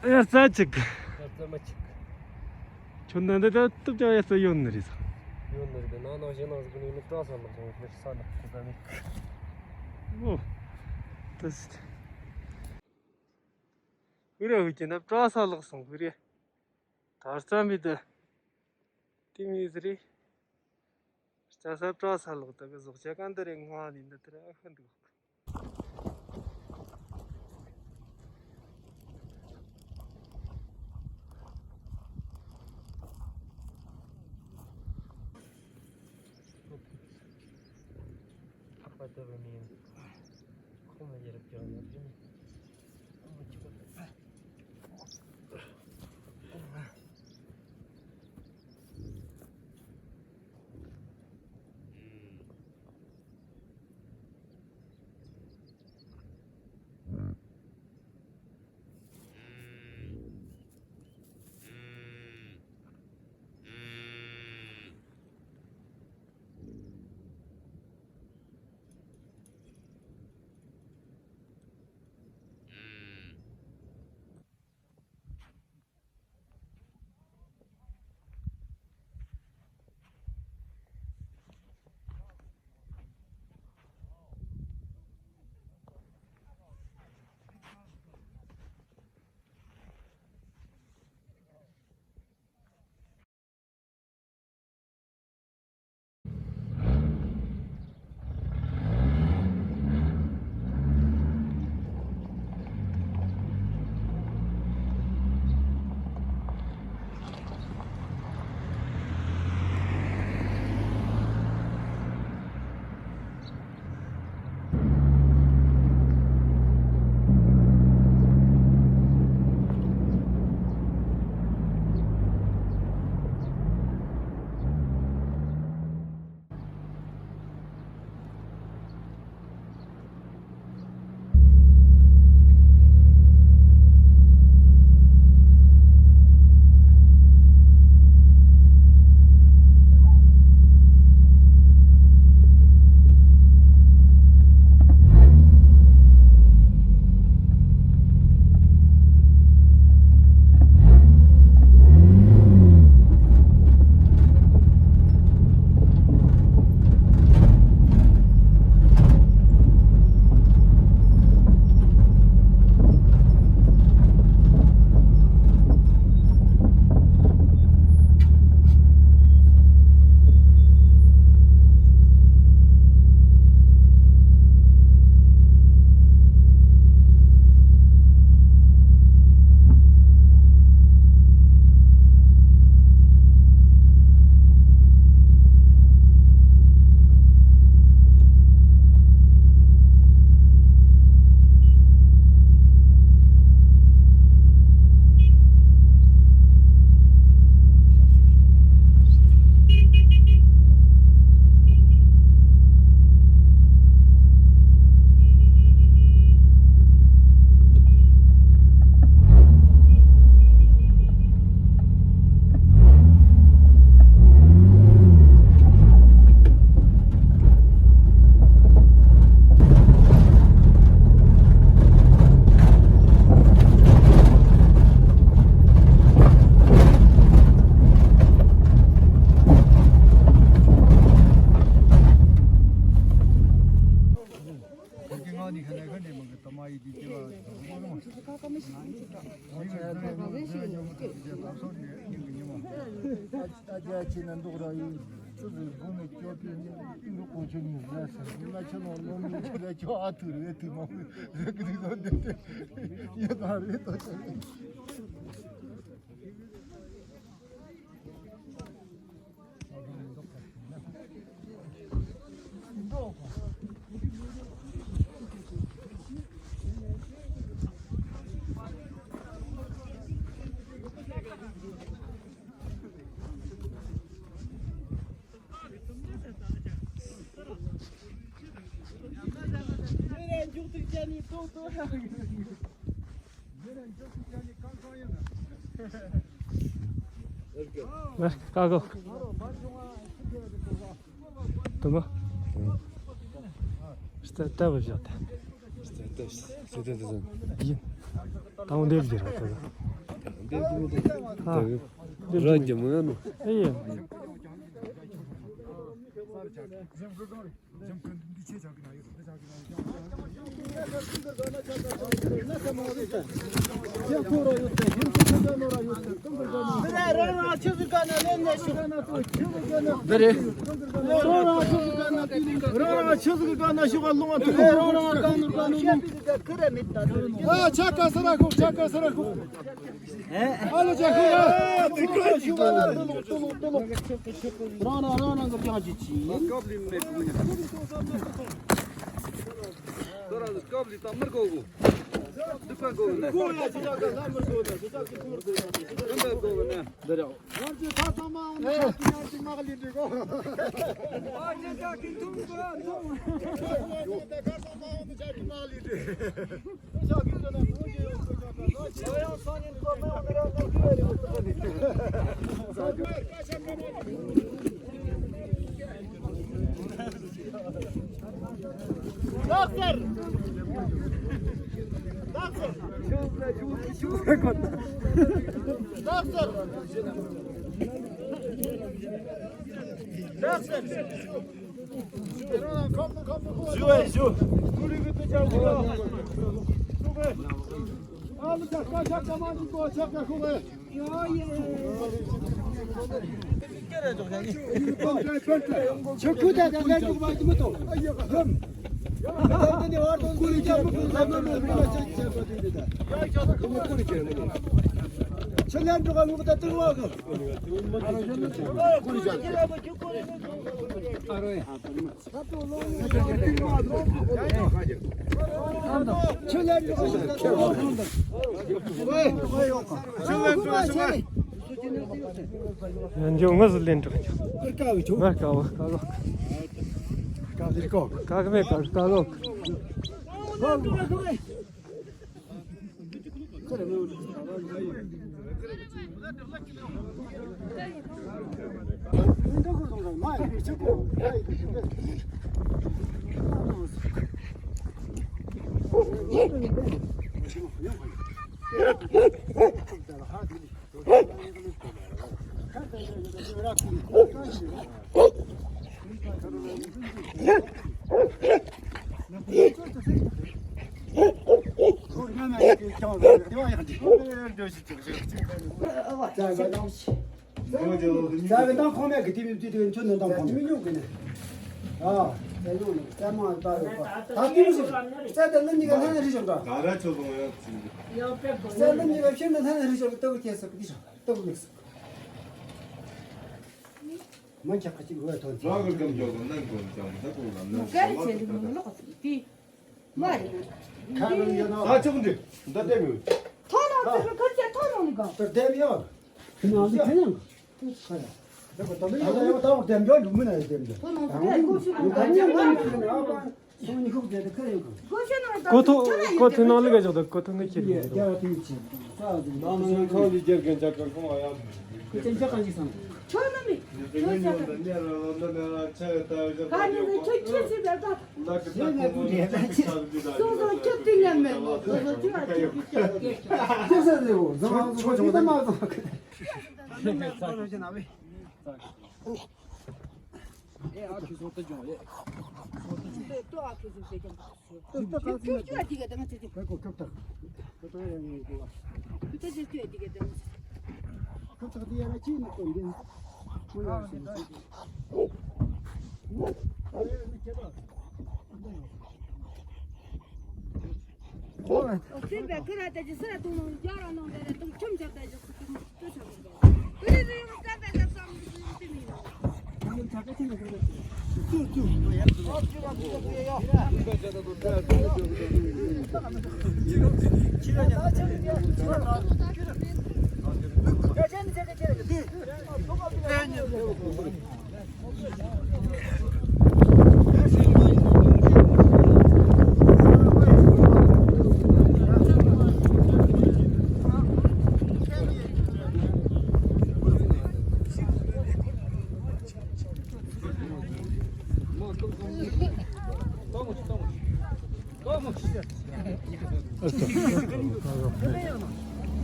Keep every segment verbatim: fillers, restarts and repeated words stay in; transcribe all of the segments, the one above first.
ཡ་རྩ་གཅིག་ཡ་རྩ་མ་གཅིག་ཁྱོད་འདི་འདི་ལྟ་སྟབས་ཀྱང་ཡ་རྩ་ཡོད་ནི་རེད་ཟེར། ཡོད་ནི་རེད། ནང་ནང་བཞིན་ནང་ཟིག་ནས་ནི་བཀྲ་ས་ལགས་སོང་། ཧེར་ས་ལགས་ཁོ་ད་མེད། ཨོ། ད་སི། ཧུ་ར་ཧུ་ཀྱི་ན་བཀྲ་ས་ལགས་སོང་ཧུ་རེ། ད་རྩ་མེད་ད། དེ་མི་ཟེར་རེད། རྩྭ་ས་བཀྲ་ས་ལོག་ད་གི་ཟོག་ཆ་གང་འདི་རེད། ང་ནི་འདི་དེ་ར་ཨ་ཁ་འདུག་ཕག་པ་ལྟ་བུ་མིན། ཁོང་ལ་ཡར་བརྒྱབ་ཡོད་དེ་ནི། ཀ་ཀོ། དུ་མ། སྟ་སྟ་བུ་བཞག་སྟ། སྟ་སྟ་སྟ་སྟ་ཡིན། དང་འདེབས་བྱེད་ར་དུ་མ། ར་རྒྱ་མོ་ཡང་ནོ། ཨེ་ཡ། ཨ་ཆ་ག་ས་ར་ཁུག་ཆ་ག་ས་ར་ཁུག་ཨ་ལོ་ཅག་ཁོ་ཡ། ཏི་ཁོ་ཅི་ཁོ་ལ་ཏི་ལོ་ཏི་ལོ་ཏི་ལོ། རང་རང་རང་རང་གི་རྒྱང་ཅིག་ཅིག་ཁོ་རང་གི་སྐབས་ལི་ཏ་མར་གོ་གོ། ཏི་ཁོ་གོ་གོ་ནེ། ཁོ་ཡ་ཅི་ཡ་ག་ལ་མར་གོ་ནེ། ཏི་ཁོ་གོ་གོ་ནེ། འདི་རེད། ང་ཚོས་ད་ཚང་མ་ཨ་ནི་ཆ་ཅི་ཉག་ཅི་མ་ག་ལི་འདྲི་གོ། ཨ་ཅེ་ད་ཀི་ཐུང་གོ་ཐུང་། ད་ཚང་མ་ཨ་ནི་ཆ་ཅི་མ་ག་ལི་འདྲི། ཡང་འཇོག་ངོས་སུ་ལེན་འགྲོ། ང་དཀའ་བ་དཀའ་ལོག་དཀའ་མེད་དཀའ་དཀའ་ལོག་གོ་ཐོ་གོ་ཐོ་ནང་ལ་ག་ཞོག་ད་གོ་ཐོ་ངའི་ཁྱེར་ཡོང་།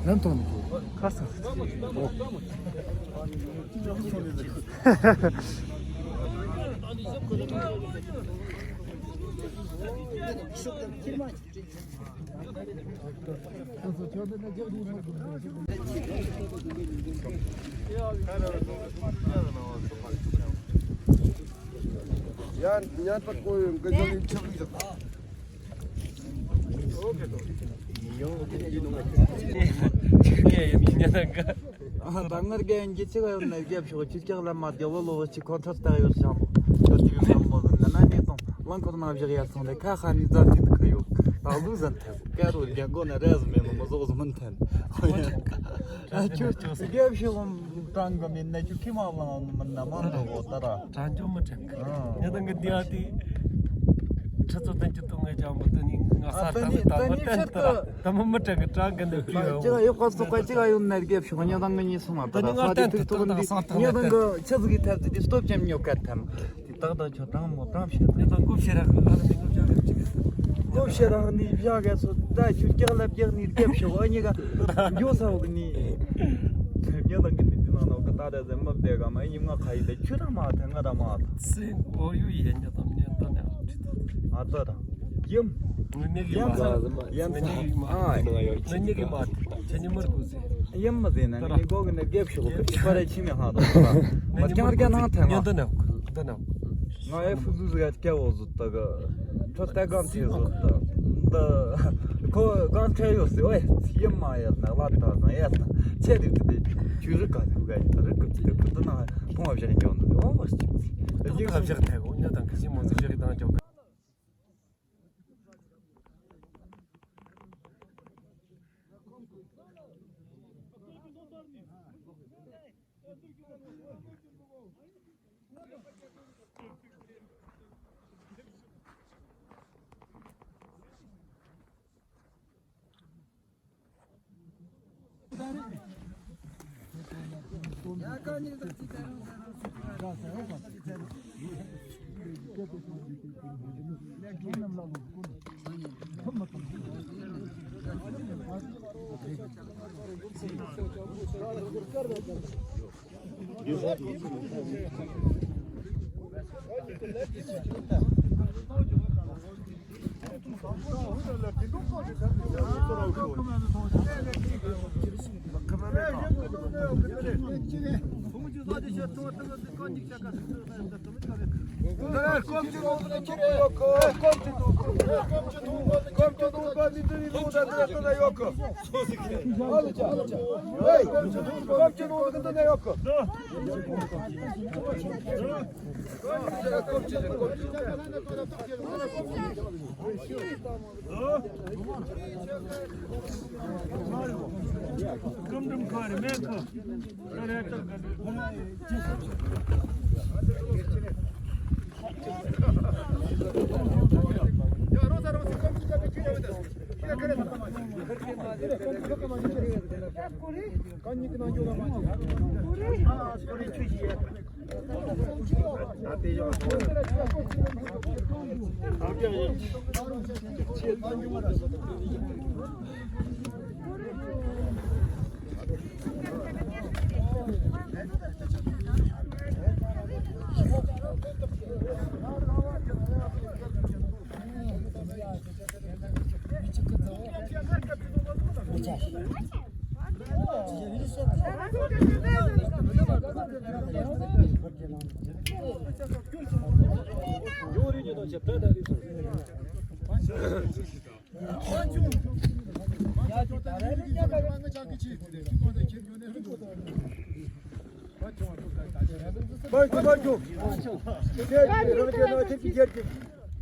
ལམ་ཐོག་ནས་ཁ་སང་། ད་ངར་གན་གྱི་ཚིག་ཡོད་ན་རྒྱབ་ཤོག་ཅི་ཀྱག་ལ་མ་རྒྱབ་བོ་ལོག་ཅི་ཁོ་ཐར་ལྟ་ཡོད་ཤག་མོ། ཁྱོད་ཀྱི་ཡོད་ན་མོ་ཟིན་ན་ན་ནི་དང་རླངས་འཁོར་ནང་བཞག་ཡ་སོང་ལེ་ཁ་ཁ་ནི་ཛར་ཏི་ཁ་ཡོད། ད་ལུ་ཟན་ཐེབས་ཀ་རོ་རྒྱ་མགོ་ན་རེ་ཟ་མེད་མོ་མོ་ཟོག་ཟ་མིན་ཐན། ཨ་ཁྱོད་རྒྱབ་ཤོག་ཀྲང་ག་མིན་ན་ཁྱོད་ཁི་མ་ལང་མིན་ན་མ་ར་གོ་ད་ར། ཀྲང་ཅོ་མི་ཀྲང་གི་ཉ་དང་གི་འདི་ཨ་ཏི། ཁྲི་ཚོ་བདུན་ཅུ་དོན་ལྔ་ཅང་པོ་དེ་ནི་ང་ས་ད་ལྟ་ད་ལྟ་མི་ཀྲང་གི་ཀྲང་གི་འདི་བྲིས་ཡོད། ཅི་ཡོད་ཁ་སོ་ཁ་ཅི་ག་ཡོད་ན་རྒྱབ་ཤོག་ཉ་དང་གི་ཉི་སོང་ང་ད་ད་ལྟ་ས་དེ་ཐུག་ཐུག་འདི་ཉ་དང་གི་ཆ་ཟིག་གི་ཐབས་དེ་སྟོབས་ཅན་ཉོ་ཀ་ཐམ། དེ་ཏག་ཏག་ཁྱོད་ཀྲང་མོ་ཀྲང་བཤད་ད། ཉ་དང་གོ་ཤེ་ར་ཨ་ལ་མི་ངོ་བྱ་གི་ཅི་གི་གོ་ཤེ་ར་ནི་བྱ་ག་སོ་ད་ཁྱོད་ཀྱག་ལབ་ཀྱག་ནི་རྒྱབ་ཤོག་ཨ་ཉི་ག་འགྱོ་ས་འོག་ནི། ཉ་དང་གི་ནི་དེ་ནང་ནོ་གི་ད་ད་ཟེ་མ་བདེ་ག་མ་ཡིན་ང་ཁ་ཡི་ད་ཁྱོད་ར་མ་ཐེ་ང་ར་མ་ཐེ། སེ་འོ་ཡུ་ཡེ་ཉ་དང་ཉ་དང་ཉ་ཨ་ད་ར་ཡིམ། ངུ་ནི་གི་མ་ངུ་ནི་གི་མ་ངུ་ནི་གི་མ་ཁྱེད་ཉི་མར་གོ་ཟེ། ཡིམ་མ་ཟེ་ན་ངི་གོ་གི་ནི་རྒྱབ་ཤོག་གི་པ་ར་ཆི་མི་ཧ་དོ་མ་ཀྱང་རྒྱ་ནང་ཐེ་ང་ད་ནོ་ད་ནོ། ང་ཨེ་ཕུ་ཟུ་ཟ་ཀྱ་བོ་ཟུ་ད་ག་ཁྲོ་ཏ་གང་ཐེ་ཟུ་ད་ད་ཁོ་གང་ཐེ་ཡོད་སི་ཨོ་ཡིམ་མ་ཡ་ན་ལ་ད་ན་ཡ་ད་ཆེ་དེ་དེ་ཆུ་རི་ག་དེ་ག་ཡ་ད་རི་ག་དེ་ག་ད་ན་ཕུང་བ་བཞག་ཀྱང་ད་ཨོ་མ་ཤི་ད་ཁ་བཞག་ཐེ་གོ་ཉ་དང་གི་ཞི་མོ་ཟི་བཞག་དང་ཅོ་ག་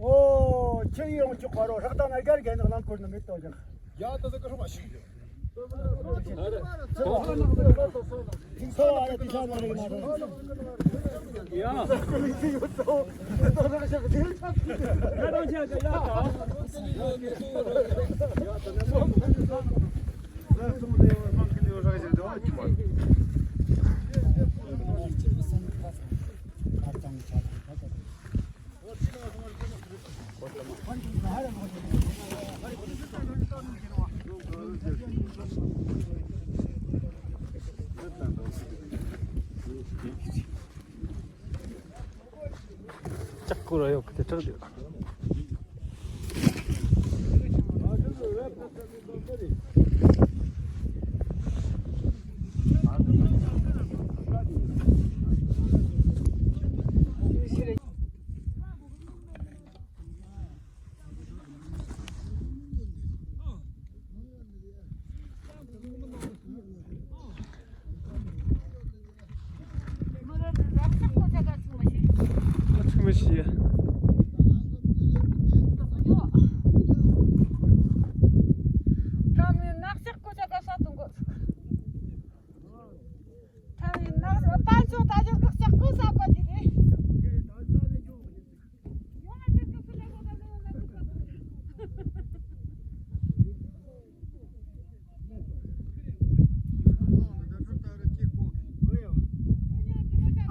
ཨོ། ཁྱེད་ཡོང་ཆོག་ག་རོ་རག་དང་ན་རྒྱལ་རྒྱལ་ནག་ལང་ཁུར་ནི་མེད་དོ་ཀྱང་། ཡ་ད་ཟེར་ག་ཧྲོ་མ་ཤིག་ཡོད། ལྕགས་སྐུད་ར་ཡོད་གི་དེ་དྲག་འདུག་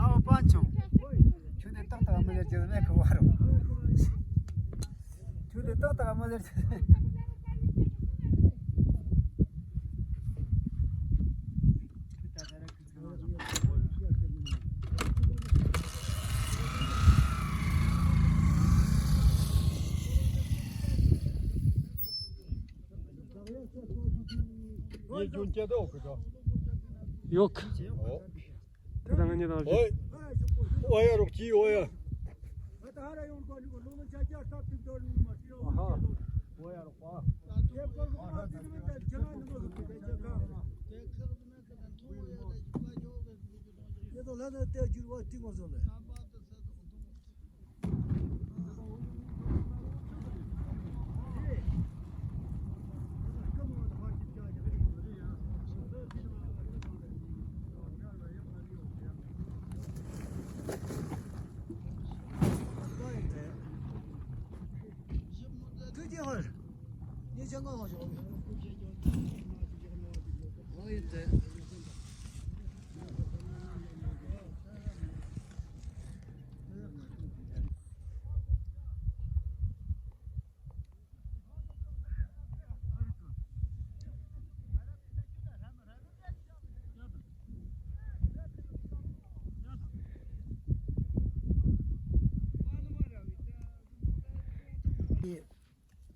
ཨའོ་པན་ཆུང་། ཁྱོད་དེ་ཏག་ཏག་མི་ལེར་གྱི་མེད་ཁུ་བ་རོ། ཁྱོད་དེ་ཏག་ཏག་མི་ལེར་གྱི། ཡོག་དེ་དང་ང་གཉིས་དང་། ཨོ་ཡ་རོགས་ཀྱིས་ཨོ་ཡ།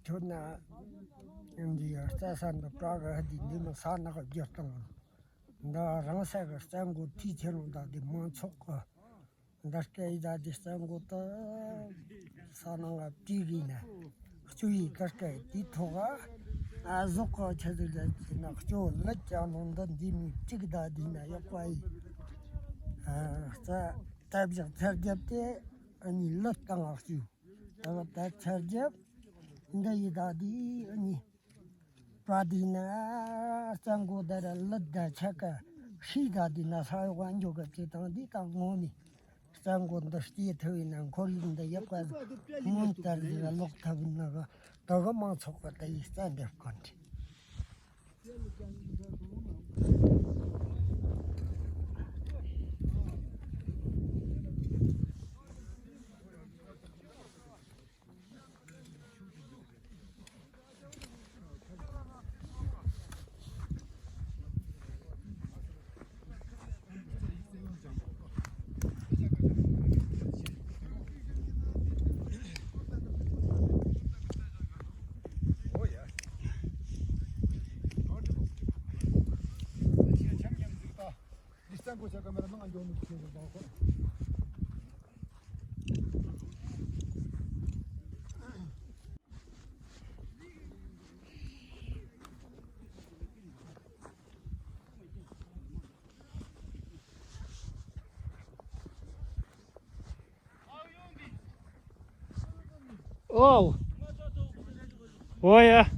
ཁྱོད་ན་འདི་རྩྭ་ས་འདི་བྲག་གི་འདི་འདི་མི་ས་ནག་རྒྱུ་སྟངས་འདི་རང་ས་གི་རྩྭ་མགོ་ཐིག་ཆེ་རུང་ད་འདི་མང་ཚོགས་གི་འདི་སྐད་ཡིག་ད་འདི་རྩྭ་མགོ་ད་ས་ནང་ང་བྲིས་གི་ན་སྐྱུ་ཡི་ད་སྐད་དེ་ཐོག་ག་ཨ་ཟོག་གི་ཆེ་ཟིག་ལ་ཅི་ན་སྐྱོ་ལ་ཅང་ནང་ད་འདི་མི་གཅིག་ད་འདི་ན་ཡག་པ་ཡི་རྩྭ་བཞག་ཚར་རྒྱབ་སྟེ་ཨ་ནི་ལུད་བཏང་ང་སྐྱུ། ད་ད་ཚར་རྒྱབ་འདི་ཡི་ད་འདི་ཨ་ནི་པ་འདི་ན་རྩྭ་མགོ་ད་ར་ལུད་ད་ཆ་ཀ་ཤི་ད་འདི་ན་ས་ཡོག་ག་འཇོག་ག་ཅི་དང་འདི་དང་ངོ་མི་རྩྭ་མགོ་འདི་སྐྱེ་ཐུབ་ཡིན་ན་འཁོར་ཡུག་འདི་ཡག་པ་སྔོན་ལྟར་ཟིག་ལོག་ཐུབ་ཡིན་ན་ག་ད་ག་མང་ཚོགས་པ་ད་ཡི་རྩྭ་འདེབས་གོ་འདི། ཨོ། ཨོ་ཡ།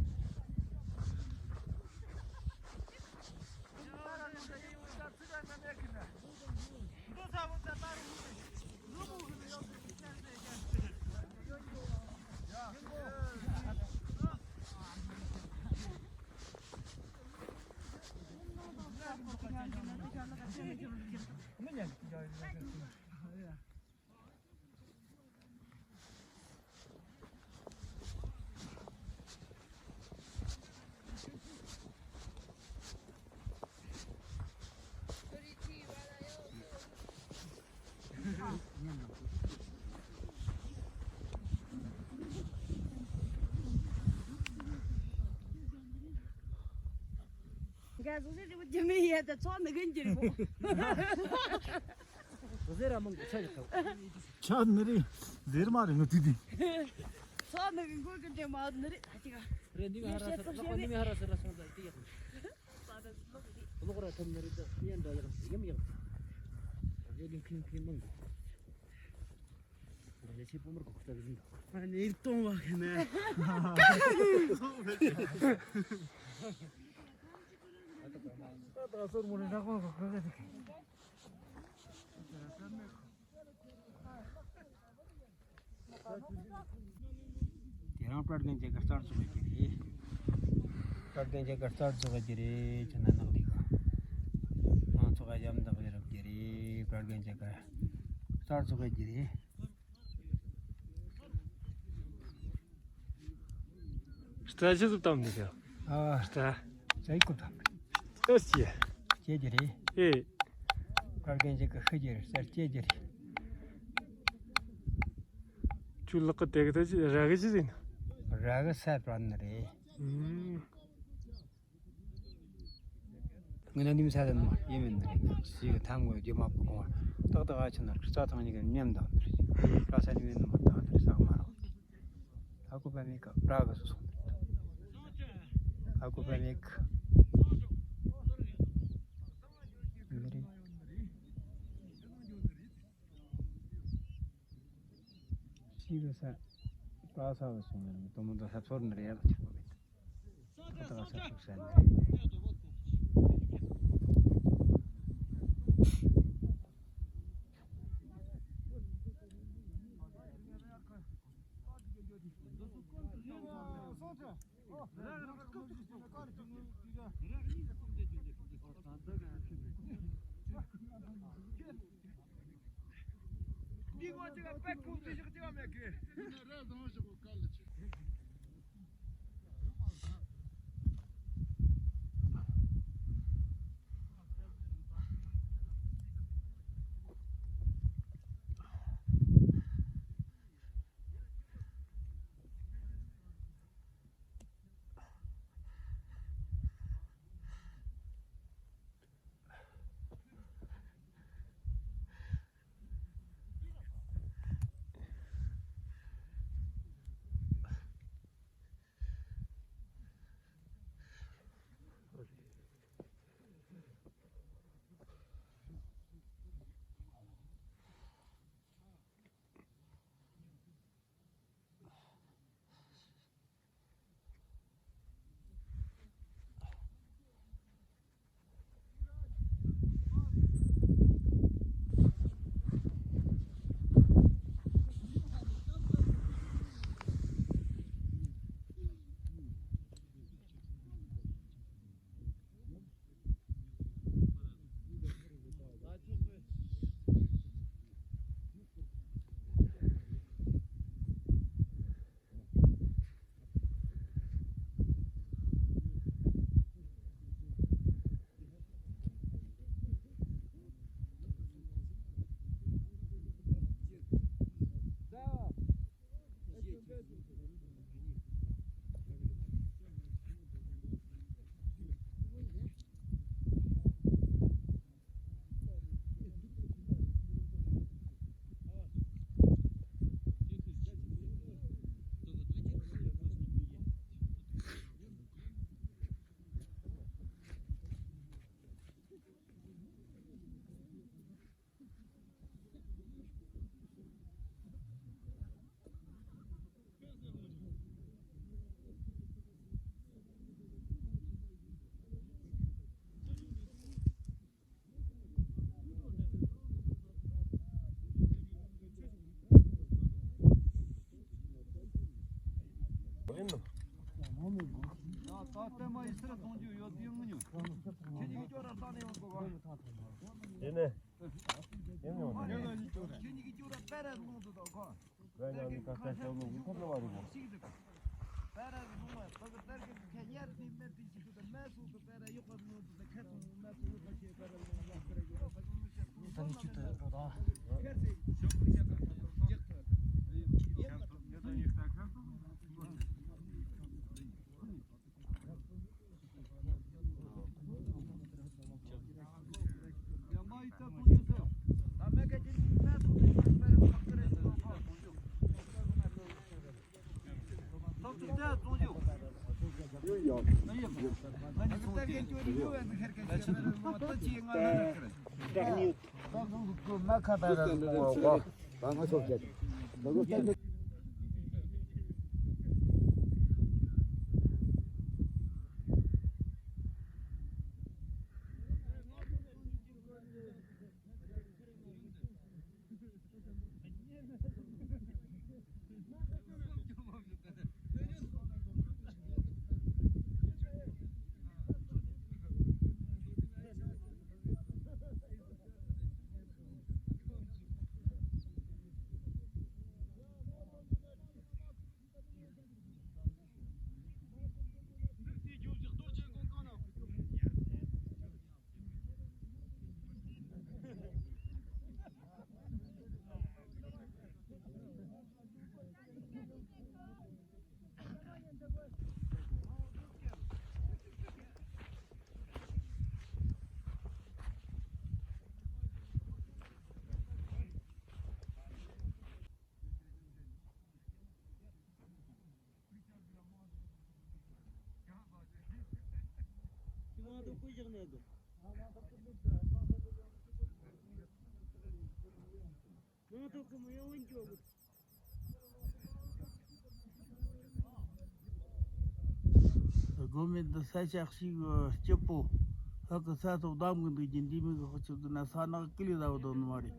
བཟོ་ཟེར་རེ་བ་རྒྱུ་མེད་ཡ་ད་ཚོགས་ནི་གིན་གྱི་རེ་བོ། བཟོ་ཟེར་ར་མང་གི་ཆ་ཡག་ཐོག་ཆ་ནི་རེ་ཟེར་མ་རེ་ངོ་དུས་དུས། ཚོགས་ནི་གིན་གོ་གི་འདྲེ་མ་ནི་རེ་ཨ་ཅི་ག་རེ་འདི་མི་ཧ་ར་ས་ར་ཁོ་ནི་མི་ཧ་ར་ས་ར་སོང་ད་དེ་ཡག་གློག་ར་ཐོབ་ནི་རེ་ད་ཡན་འདྲ་ཡག་ཡམ་ཡག་རེ་ལུང་ཁིམ་ཁིམ་མང་གི། ང་ལས་ཆེ་པོ་མར་གོག་ལྟ་གི་ཟིན་ད། ཨ་ནི་གཏོང་བ་གི་ནས། ད་ད་སོར་མོ་ནས་ཧྲག་པ་གོག་གི་ཟིན། དེ་རང་པྲ་རྒན་ཅེ་ག་རྩར་ཚུགས་ཀྱི་རེད། པྲ་རྒན་ཅེ་ག་རྩར་ཚུགས་ཀྱི་རེད་ཁྱེད་ན་ནག་ལི་ག་ང་ཚོ་ག་ཡམ་དག་ལས་རབ་ཀྱི་རེད། པྲ་རྒན་ཅེ་ག་རྩར་ཚུགས་ཀྱི་རེད། རྩ་ཆེ་ཚུགས་དམ་འདི་ཤ། ཨ། རྩ། རྩ་ཡི་ཀུ་དམ། རྩ་ཆེ། ཁྱེད་ཀྱི་རེད། ཨེ། པྲ་རྒན་ཅེ་ག་ཤི་ཀྱི་རེད་ཟེར་ཁྱེད་ཀྱི་རེད། ཁྱོད་ལག་གི་དེ་གི་དེ་ཅི་ར་གི་ཅི་ཟིན། ར་གི་ས་པྲ་ནི་རེད། ཨུམ། ངས་ན་ནིམ་ས་དེ་ནི་མ་ཡིན་མིན་ནི་རེད། ཞིག་གི་ཐམ་གོ་རྒྱུ་མ་པོ་གོང་བ་ཏག་ཏག་ཨ་ཆི་ན་རྩ་ཐང་ཉིད་ཀྱི་ཉམས་དང་ནི་རེད། པྲ་ས་ནི་མིན་ནི་མ་ཏག་ནི་རེད། ས་གི་མ་རོགས། ཨ་ཀུ་པ་མེ་ཀ་པྲ་གི་སུ་སོང་། ཨ་ཀུ་པ་མེ་ཀ་མི་རེད། ཤི་གི་ས་པྲ་ས་གི་སོང་ཡང་དོ་མོ་དོ་ས་ཚོར་ནི་རེད་ཡག་ཆེ་བོ་མེད། ད་ད་ས་ཚུགས་ས་ནི་རེད། འདི་ངོ་ཅི་ག་པད་ཁུག་ཏུ་ཞོག་ཅི་ག་མེད་གི། དེ་ནས། དེ་ནས། ང་ཡང་ནི་ཁ་ཤས་ཤོག་ལུག་ཐབས་ལ་བ་རེད་གོ། ད་ནི་ཅི་ཐུབ་རོགས་དང་། དགོན་པའི་འདི་ས་ཆ་ཞིག་སྐྱིད་པོ། ཧ་གི་ས་ཐོག་བསྡམ་གི་འདུག་ཀྱི་འདི་མི་གི་ཧ་ཆི་འདུག་ན་ས་ནག་ཀི་ལི་ཟ་བ་དོ་ནི་མ་རེད།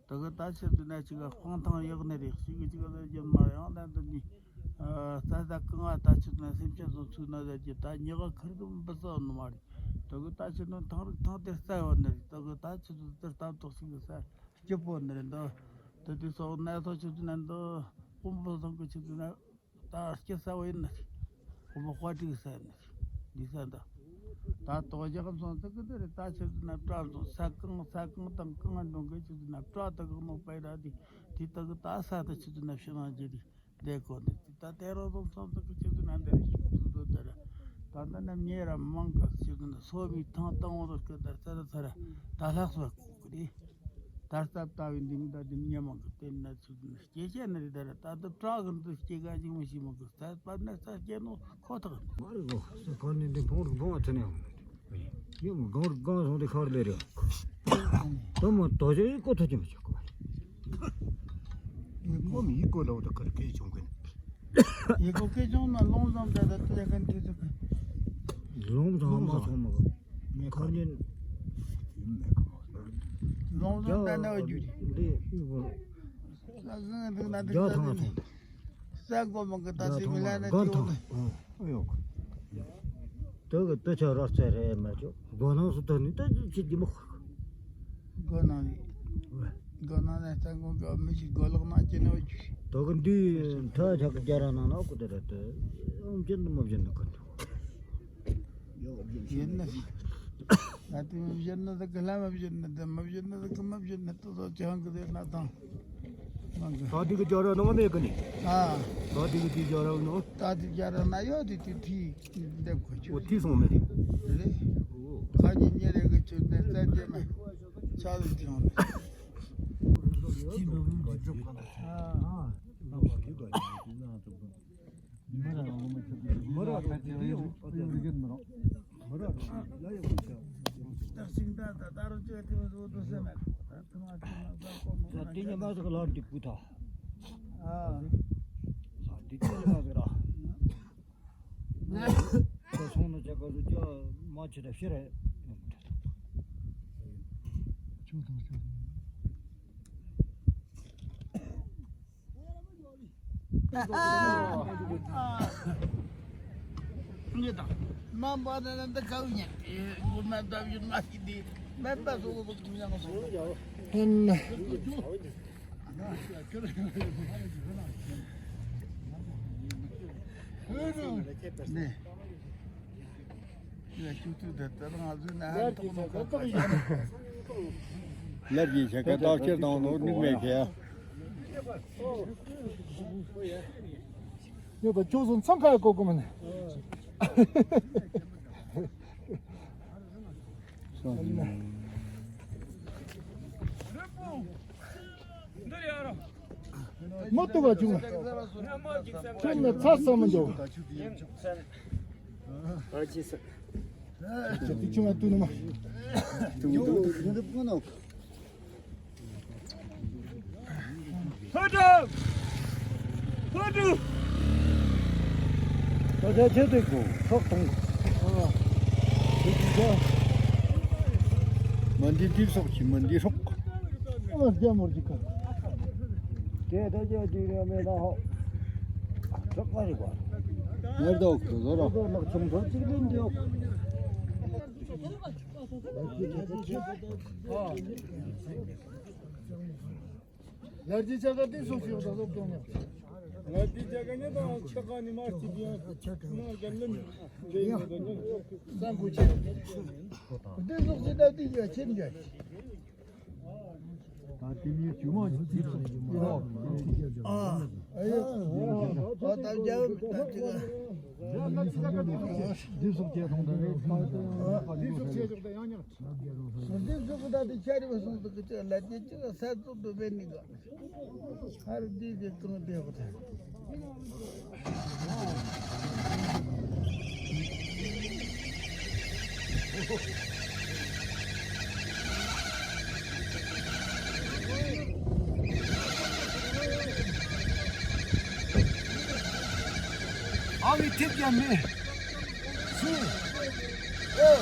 དེ་གི་ད་ཆི་འདུག་ན་ཅིག་ག་སྤང་ཐང་ཡག་ནི་རེད། ཞིག་གི་ཅིག་ག་ཟེར་རྒྱུ་མ་རེད། ཡང་ད་འདི་ནི་ས་ས་གང་ང་ད་ཆི་འདུག་ན་སེམས་ཅན་ཚོ་ཚུགས་ན་ཟེར་རྒྱུ་ད་ཉི་ག་ཁིར་གི་མི་ཟ་བ་ནི་མ་རེད། དེ་གི་ད་ཆི་འདུག་ཐང་རིག་ཐང་དེ་ས་ཡོད་ནི་རེད། དེ་གི་ད་ཆི་འདུག་དེ་ལྟ་ཐོག་ཞིག་གི་ས་སྐྱིད་པོ་ནི་རེད་འདུག་དེ་དུས་སོགས་ན་ཐོག་ཆི་འདུག་ན་འདུག་དཔོན་པོ་ཚང་གི་ཆི་འདུག་ན། ད་སྐྱེ་ས་བ་ཡིན་ན་ཁོ་མོ་དཔའ་ཁྲིད་ས་ཡིན་ན་འདི་ས་འདི། ད་ཏོག་རྒྱག་གམ་སོང་ཚེ་གི་དེ་རེད། ད་ཆི་ཟེར་ན་བྲག་འཛོམས་ས་གང་ས་གང་དང་གང་འགྲོ་གི་ཆི་ཟེར་ན་བྲག་དག་གི་ནང་པའི་ར་དེ་དེ་དག་གི་ད་ས་དེ་ཆི་ཟེར་ན་ཕྱི་ནང་རྗེ་དེ་བསྡད་གོ་ནི་དེ། ད་དེ་རོ་སོང་སོང་ཚེ་གི་ཆི་ཟེར་ན་འདི་རེད། ཤུགས་ཚུལ་དུ་དེ་རེད། ད་འདི་ན་ཉེ་ར་མང་གི་ཆི་ཟེར་ན་སོ་མི་ཐང་བཏང་བ་རོ་སྐད་དར་ཚ་ར་ཚ་ར་ད་ལྷག་སོ་གོ་གི་རེད། ད་སྟབས་ལྟ་བའི་འདི་མི་ད་འདི་མི་ཉེ་མང་གི་དེ་ན་ཆི་ཟེར་ན། སྐྱེ་ཤེས་ནི་རེད། ད་ར་ད་དུ་བྲག་གི་འདི་སྐྱེ་ག་ཅིག་མི་ཤེས་མི་དགོས། ད་པ་ནི་ས་སྐྱེ་ནོ་ཁོ་ཐག་རེད། མ་རེད་གོ། ས་ག་ནས་འདི་བོང་རིགས་བོང་བ་ཚ་ནས་ཡོང་ནི་རེད། ཡིན་མོ་གང་རིགས་གང་སོང་དེ་ཁར་ལས་རེད། ད་མོ་དོ་ཅོ་ཡི་ཀོ་ཐོ་ཅི་མི་ཆོག་གོ། ཡི་ཀོ་མི་ཡི་ཀོ་ལ་འོ་ད་ཁར་སྐད་བྱུང་གི་ནི། ཡི་ཀོ་སྐད་བྱུང་ན་ལོང་བཟང་ད་ད་དེ་ལས་ཀ་འདི་ཚོ་གི། ལོང་བཟང་མ་སོང་མ་གོ། མེད་ཁ་ཉིན། ལོང་བཟང་ད་ན་བ་རྒྱུ་རེད། འདི་ཡི་ཀོ། ས་གང་འདུག་ན་འདུག་རྒྱ་ཐང་ཐང་། ས་གོ་མ་གི་ད་སི་མི་ལ་ན་སྒང་ཐང་། ཨ་ཡོ། དེ་གི་དེ་ཆ་ར་རྩེ་རེད་མ་ཅོ། སྒོ་ནང་སུ་ད་ནི་ད་ཅི་ཅི་མོ། སྒོ་ནང་ནི། སྒོ་ནང་ནས་ས་གོ་གི་མི་ཞིག་སྒོ་ལོག་ནང་སྐྱེ་ནོ་ཅི། དེ་གི་འདི་ཐ་ཆ་གི་རྒྱ་ར་ནང་ན་ཀུ་དེ་ར་དེ། ཨམ་ཅན་དུ་མ་བཞིན་ན་ཀུ་དེ། ཡིན་ན། ད་དེ་མི་བཞིན་ན་ད་གི་ལྷ་མ་བཞིན་ན་ད་མ་བཞིན་ན་ད་གི་མ་བཞིན་ན་ད་ད་ཅང་གི་དེ་ན་དང་། མང་གི། ད་དེ་གི་རྒྱ་ར་ནང་མེད་གི་ནི། ཨ། ད་དེ་གི་དེ་རྒྱ་ར་ནང་། ད་དེ་རྒྱ་ར་ན་ཡོད་དེ་དེ་དེ་འདེབས་གོ་ཆུ། འོ་དེ་སོང་མེད་དེ། རེད། ཁ་ཉིན་ཉེ་རེ་གི་ཆུ་འདེབས་ས་རྒྱ་མ། ཆ་ལུ་དེ་ཡོང་། དེ་འབབ་རུང་དེ་འཇོག་གང་ད་ཆ། ཨ། མི་ར་ཁ་ཅིག་ཡོད་རིགས་ཡོད་རིགས་ཡོད་རིགས་མི་རོ། མི་ར་ལ་ཡོད་ཀྱང་། སྟག་ཤིང་ད་ད་ད་རུ་ཅོ་དེ་མ་བཟོ་དོ་སེ་མེད། ད་ཐུ་མ་ཐུ་མ་ད་ཀོ་མོ་ད་དེ་ཉི་མ་ཟིག་ལར་འདི་བུ་ད། ཨ། ད་དེ་དེ་ཉི་མ་ཟིག་ར། ད་སོང་ན་ཅག་ག་རུ་ཅོ་མ་ཆེ་ད་ཤེས་རེད། ཆུ་དང་ཆུ་དང་། མ་འབའ་ན་ན་འདི་ཁ་བུ་ཉན་ཏེ་མགོ་མ་འདབ་ཡུན་མ་ཤི་དེ་མ་འབའ་སོ་གོ་བུ་ཐུང་ཡང་སོ། ཧན་ན། ནེ། ལབ་ཀྱི་བྱ་དགའ་བརྟག་དཔྱད་དང་ནོར་ནུག་མེད་ཁེ། ཡོད་པ་ཁྱོད་ཚོ་མཚམས་ཁ་ཡ་ཀོ་ཀོ་མ་ནི། མ་ཏུ་བ་བྱུང་། ཁྱོད་ནི་ཚ་ས་མི་འཇོག། ཨ་ཅི་ས། ཅི་ཅི་ཅི་མ་ཏུ་ནུ་མ། ཏུ་ནུ་ཏུ་ནུ་ཏུ་ནུ། ཧོ་ཏུ། ཧོ་ཏུ། ད་ཆ་ཆེ་དེ་གོ་ཚོགས་དང་། ཨ། ཆེ་དེ་ཆ། མ་འདི་འདི་སོགས་ཀྱི་མ་འདི་སོགས། ཨ་རྒྱ་མོར་གྱི་ཁ། དེ་ད་ཆ་དེ་རེ་མེད་ད་ཧོ། ཚོགས་པ་རེ་གོ། ངེར་དོག་ཏུ་ཟོ་ར། ལག་ཆུང་ཚོ་གཅིག་ལེན་འདི་ཡོད། ལར་ཇི་ཆ་ག་ཏི་སོ་སོ་ད་སོ་ཀྱང་ཉག་ལར་ཇི་ཆ་ག་ཉེ་དང་ཆ་ག་ནི་མ་ཅི་དེ་ཡང་ན་ག་ལ་མི་དེ་ཡང་ད་ཉག་སང་གོ་ཆེ་འདི་སོ་སོ་ད་ཏི་ཡ་ཆེན་རྒྱ། ད་དེ་ནི་ཇུ་མ་ཇི་སོ་ཨ་ཨ་ཡ་ཨ་ད་རྒྱ་ད་ཅི་ག་འདི་སོ་ཆེ་ཐོང་ད་རེད། འདི་སོ་ཆེ་ཇོག་ད་ཡང་ཉག་འདི་ཟུག་ད་དེ་ཆ་རི་བ་སོང་དུ་ཀི་ཅི་ལ་དེ་ཅི་ལ་ས་ཚུགས་དུ་བེ་ནི་ག་ཧར་དེ་གི་གང་དེ་བ་ད། ཨ་བི་ཐིག་ཀྱང་མེད། སུ། ཨེ།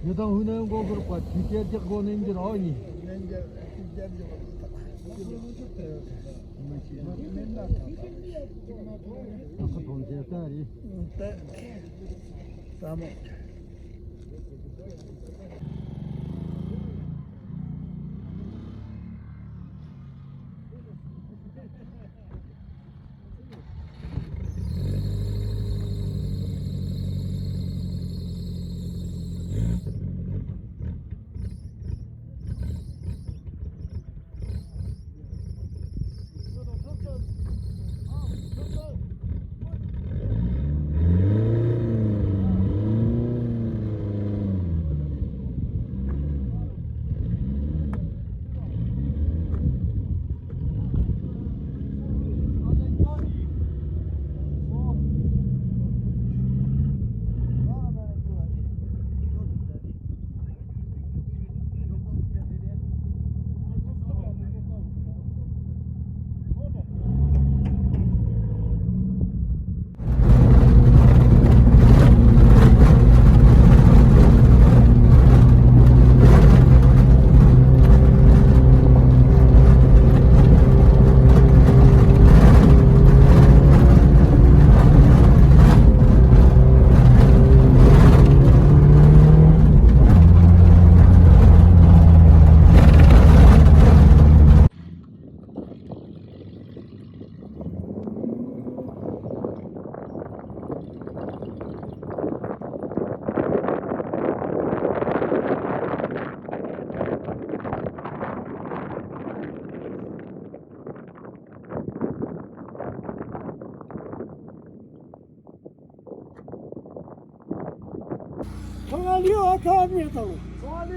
ཡི་དམ་ཧུ་ནན་མགོ་སྐོར་པ་དུས་བཅད་རྒྱག་དགོ་ནན་གྱི་རོགས་ཡིན། ཨ་ཁུ་དོན་བྱེད་ས་རེད། ས་མོ། འདི་ཨ་ཁ་མེད་དང་། ཨོ།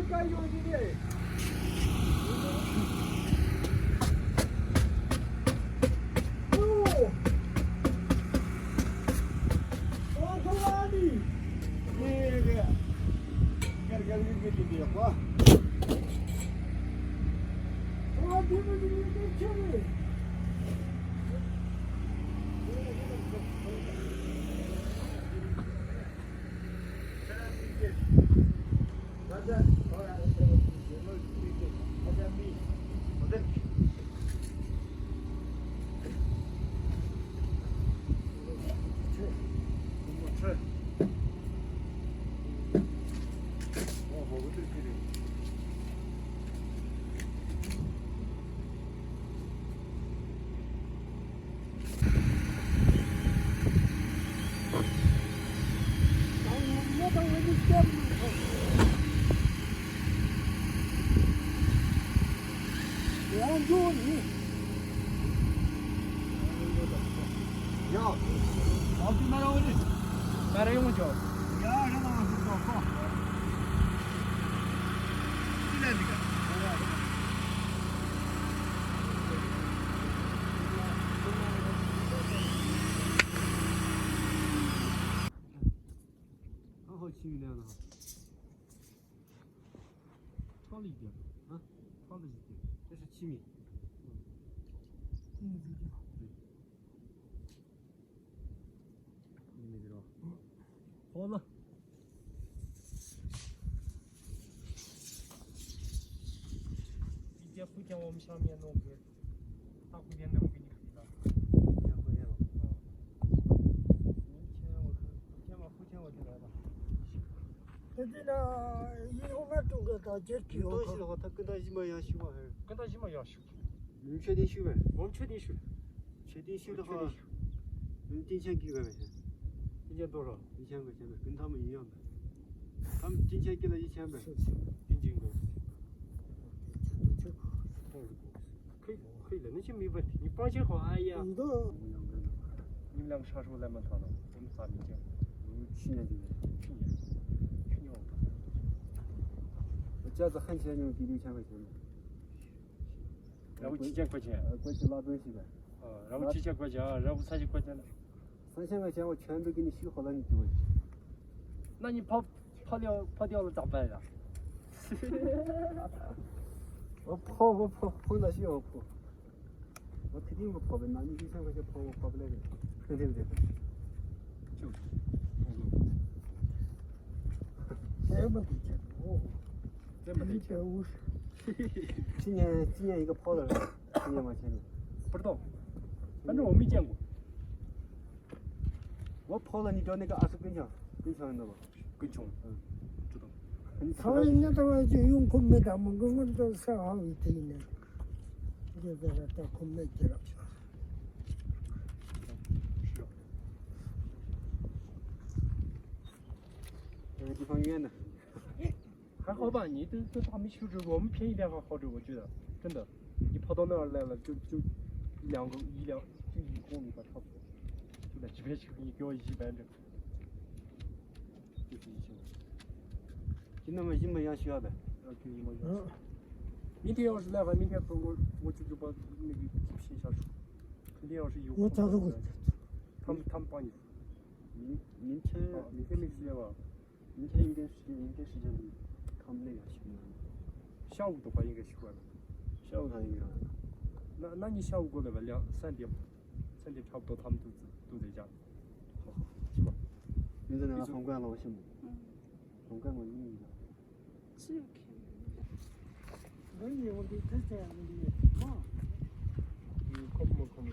ཨོ་ཁ་ལ་ནི། ཨེ་རེད། ཀར་ཀར་ལི་ཀི་ཏི་ཡོད་པ། ཨོ་དེ་མི་དེ་ཡོད་ཀྱི་ཆེ་རེད། ད་དེ་ན་ཡིན་ཧོ་ང་ཀྲུང་གོ་དང་རྒྱལ་སྤྱི་ཡོད་ཁོ། ཀུན་ཏུ་ཞི་ལ་ཧོ་ད་ཀུན་ཏུ་ཞི་མ་ཡང་ཞུ་བ་ཧེ། ཀུན་ཏུ་ཞི་མ་ཡང་ཞུ། 我们确定修呗。我们确定修。确定修的话，你们定钱给个呗。定钱多少？一千块钱呗，跟他们一样的。他们定钱给了一千呗。定金多少？可以，可以的，那些没问题，你放心好。哎呀，你们两个啥时候来蒙唐的？我们发明天。我们去年就来。去年，去年我们。我这次很钱，你们给六千块钱。 然后几千块钱。呃，过去拉东西的。啊，然后几千块钱啊，然后三千块钱呢？三千块钱我全都给你修好了，你给我。那你跑，跑掉，跑掉了咋办呀？我跑，我跑，碰到谁我跑？我肯定不跑的，拿你一千块钱跑，我跑不来的，对不对？就是。这么的钱，哦。这么的钱。一百五十。今年，今年一个抛了，今年往前年。不知道，反正我没见过。我抛了，你知道那个二十跟前，跟前那个。跟前。嗯，知道。他们人家都要去用空没打门，跟我们都是好一点的，就在那到空没去了。是啊。这个地方远的。 还好吧，你这这还没修直，我们便宜点还好着，我觉得真的，你跑到那儿来了，就就一两个一两就一公里吧，差不多，就在这边修，你给我一百整，就是一千。就那么一模一样修好的。啊，就一模一样。明天要是来话，明天我我就就把那个批下去，肯定要是有。我咋都会。他们他们帮你。明明天。啊，明天没时间吧？ 明天应该是，应该时间他们那个行了。下午的话应该习惯了。下午他应该。那那你下午过来吧，两三点，三点差不多他们都都在家。好，好，去吧。你在那个红罐了，我信不？嗯。红罐我用一下。这个可以。那你我给他讲的嘛。嗯，可不可以？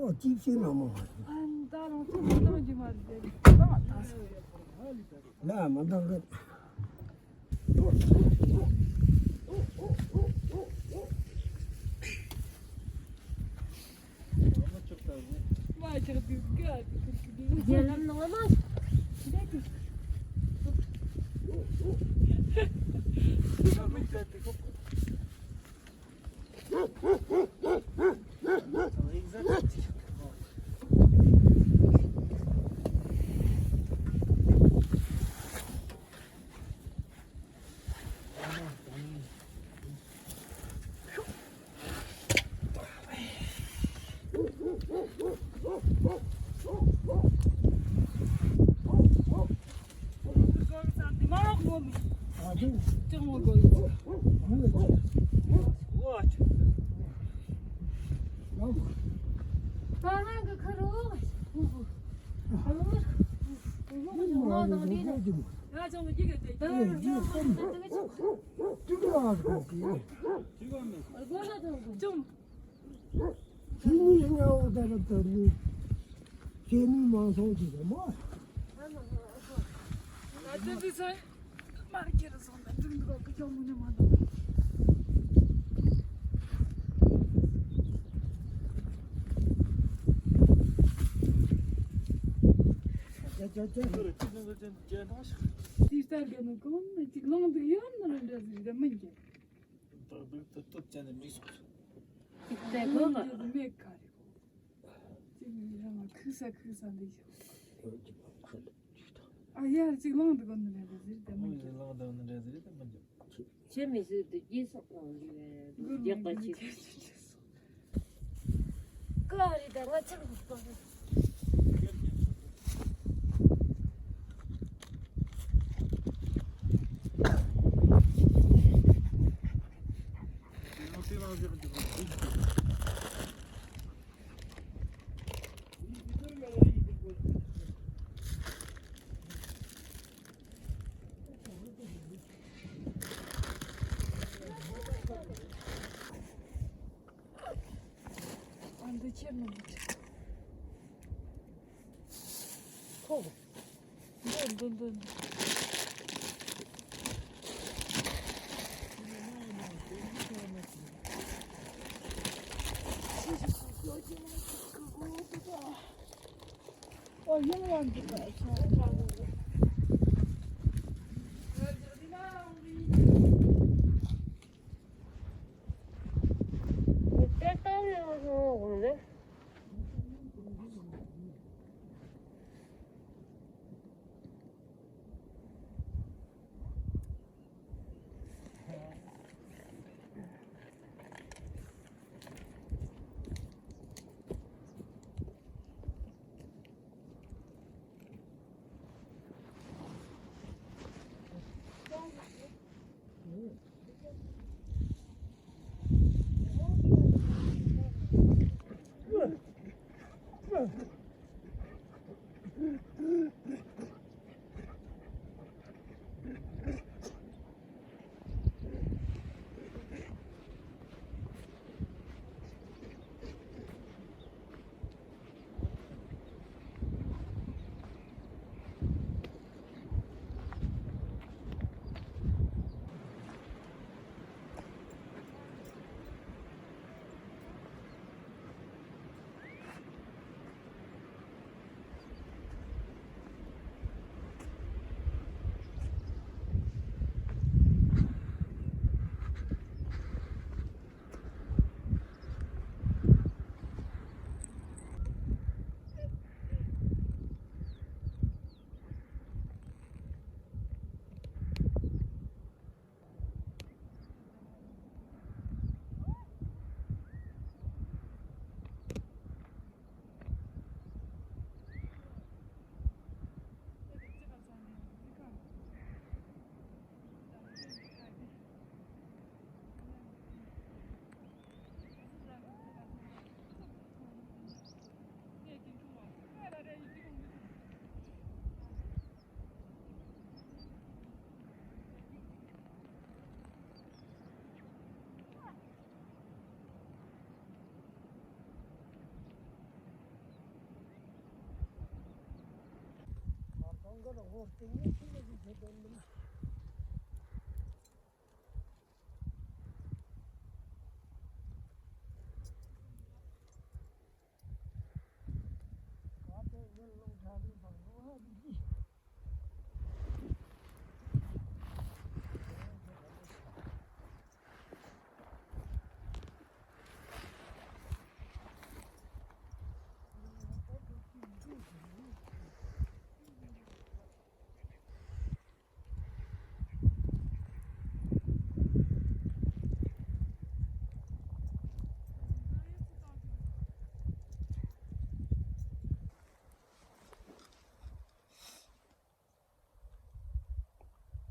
ཨོ་གཅིག་ཤེས་ན་མོ། ཨན་ད་རང་ཚོ་མི་འདང་རྒྱུ་མ་རེད། ལ་མ་འདང་གི། རྒྱལ་ལམ་ནང་ན། ཅུང་། ཁྱེད་གཉིས་ངའོ་ད་ར་ད་ནི། ཁྱེད་གཉིས་མང་སོང་གི་རེད་མོ། ང་ཚོ་བི་སོ་མར་ཁྱེར་སོང་ད་འགྲིག་འདུག་ག་ཁྱོད་མུ་ནས་མ་འདུག་ཅ་ཅ་ཅ། དེ་ལྟར་གི་ནི་གོང་ནས་ཅིག་ལོང་འདུག་ཡོད་ན་ལ་འདྲ་ཟིག་རེད་མིན་གྱི། ཏག་ཏག་ཏག་ཏག་བྱས་ནས་མིག་སོང་། ཅིག་ལྟ་དགོས་ལ། ཅིག་མེད་ག་རེ་གོ། ཅིག་རང་ལ་ཁུག་ས་ཁུག་ས་འདི་ཞིག་ཨ་ཡར་ཅིག་ལངས་འདུག་གོ་ནི་རེད་ཟེར་དེ་མི་འགྱུར། ལངས་འདུག་ནི་རེད་ཟེར་དེ་མི་འགྱུར། ཆེ་མི་སྲིད་དུ་རྒྱས་སོགས་གང་ཞིག་རྒྱག་པ་ཆེ། ཀ་རི་ད་ང་ཚང་གི་པ། ཨ་འདི་ཁྱེར་ནི་མི་འགྲིག་ཁོ། འདི་འདི་འདི་འདི། ཨོ་ཡིན་རང་འདི་ག་ས།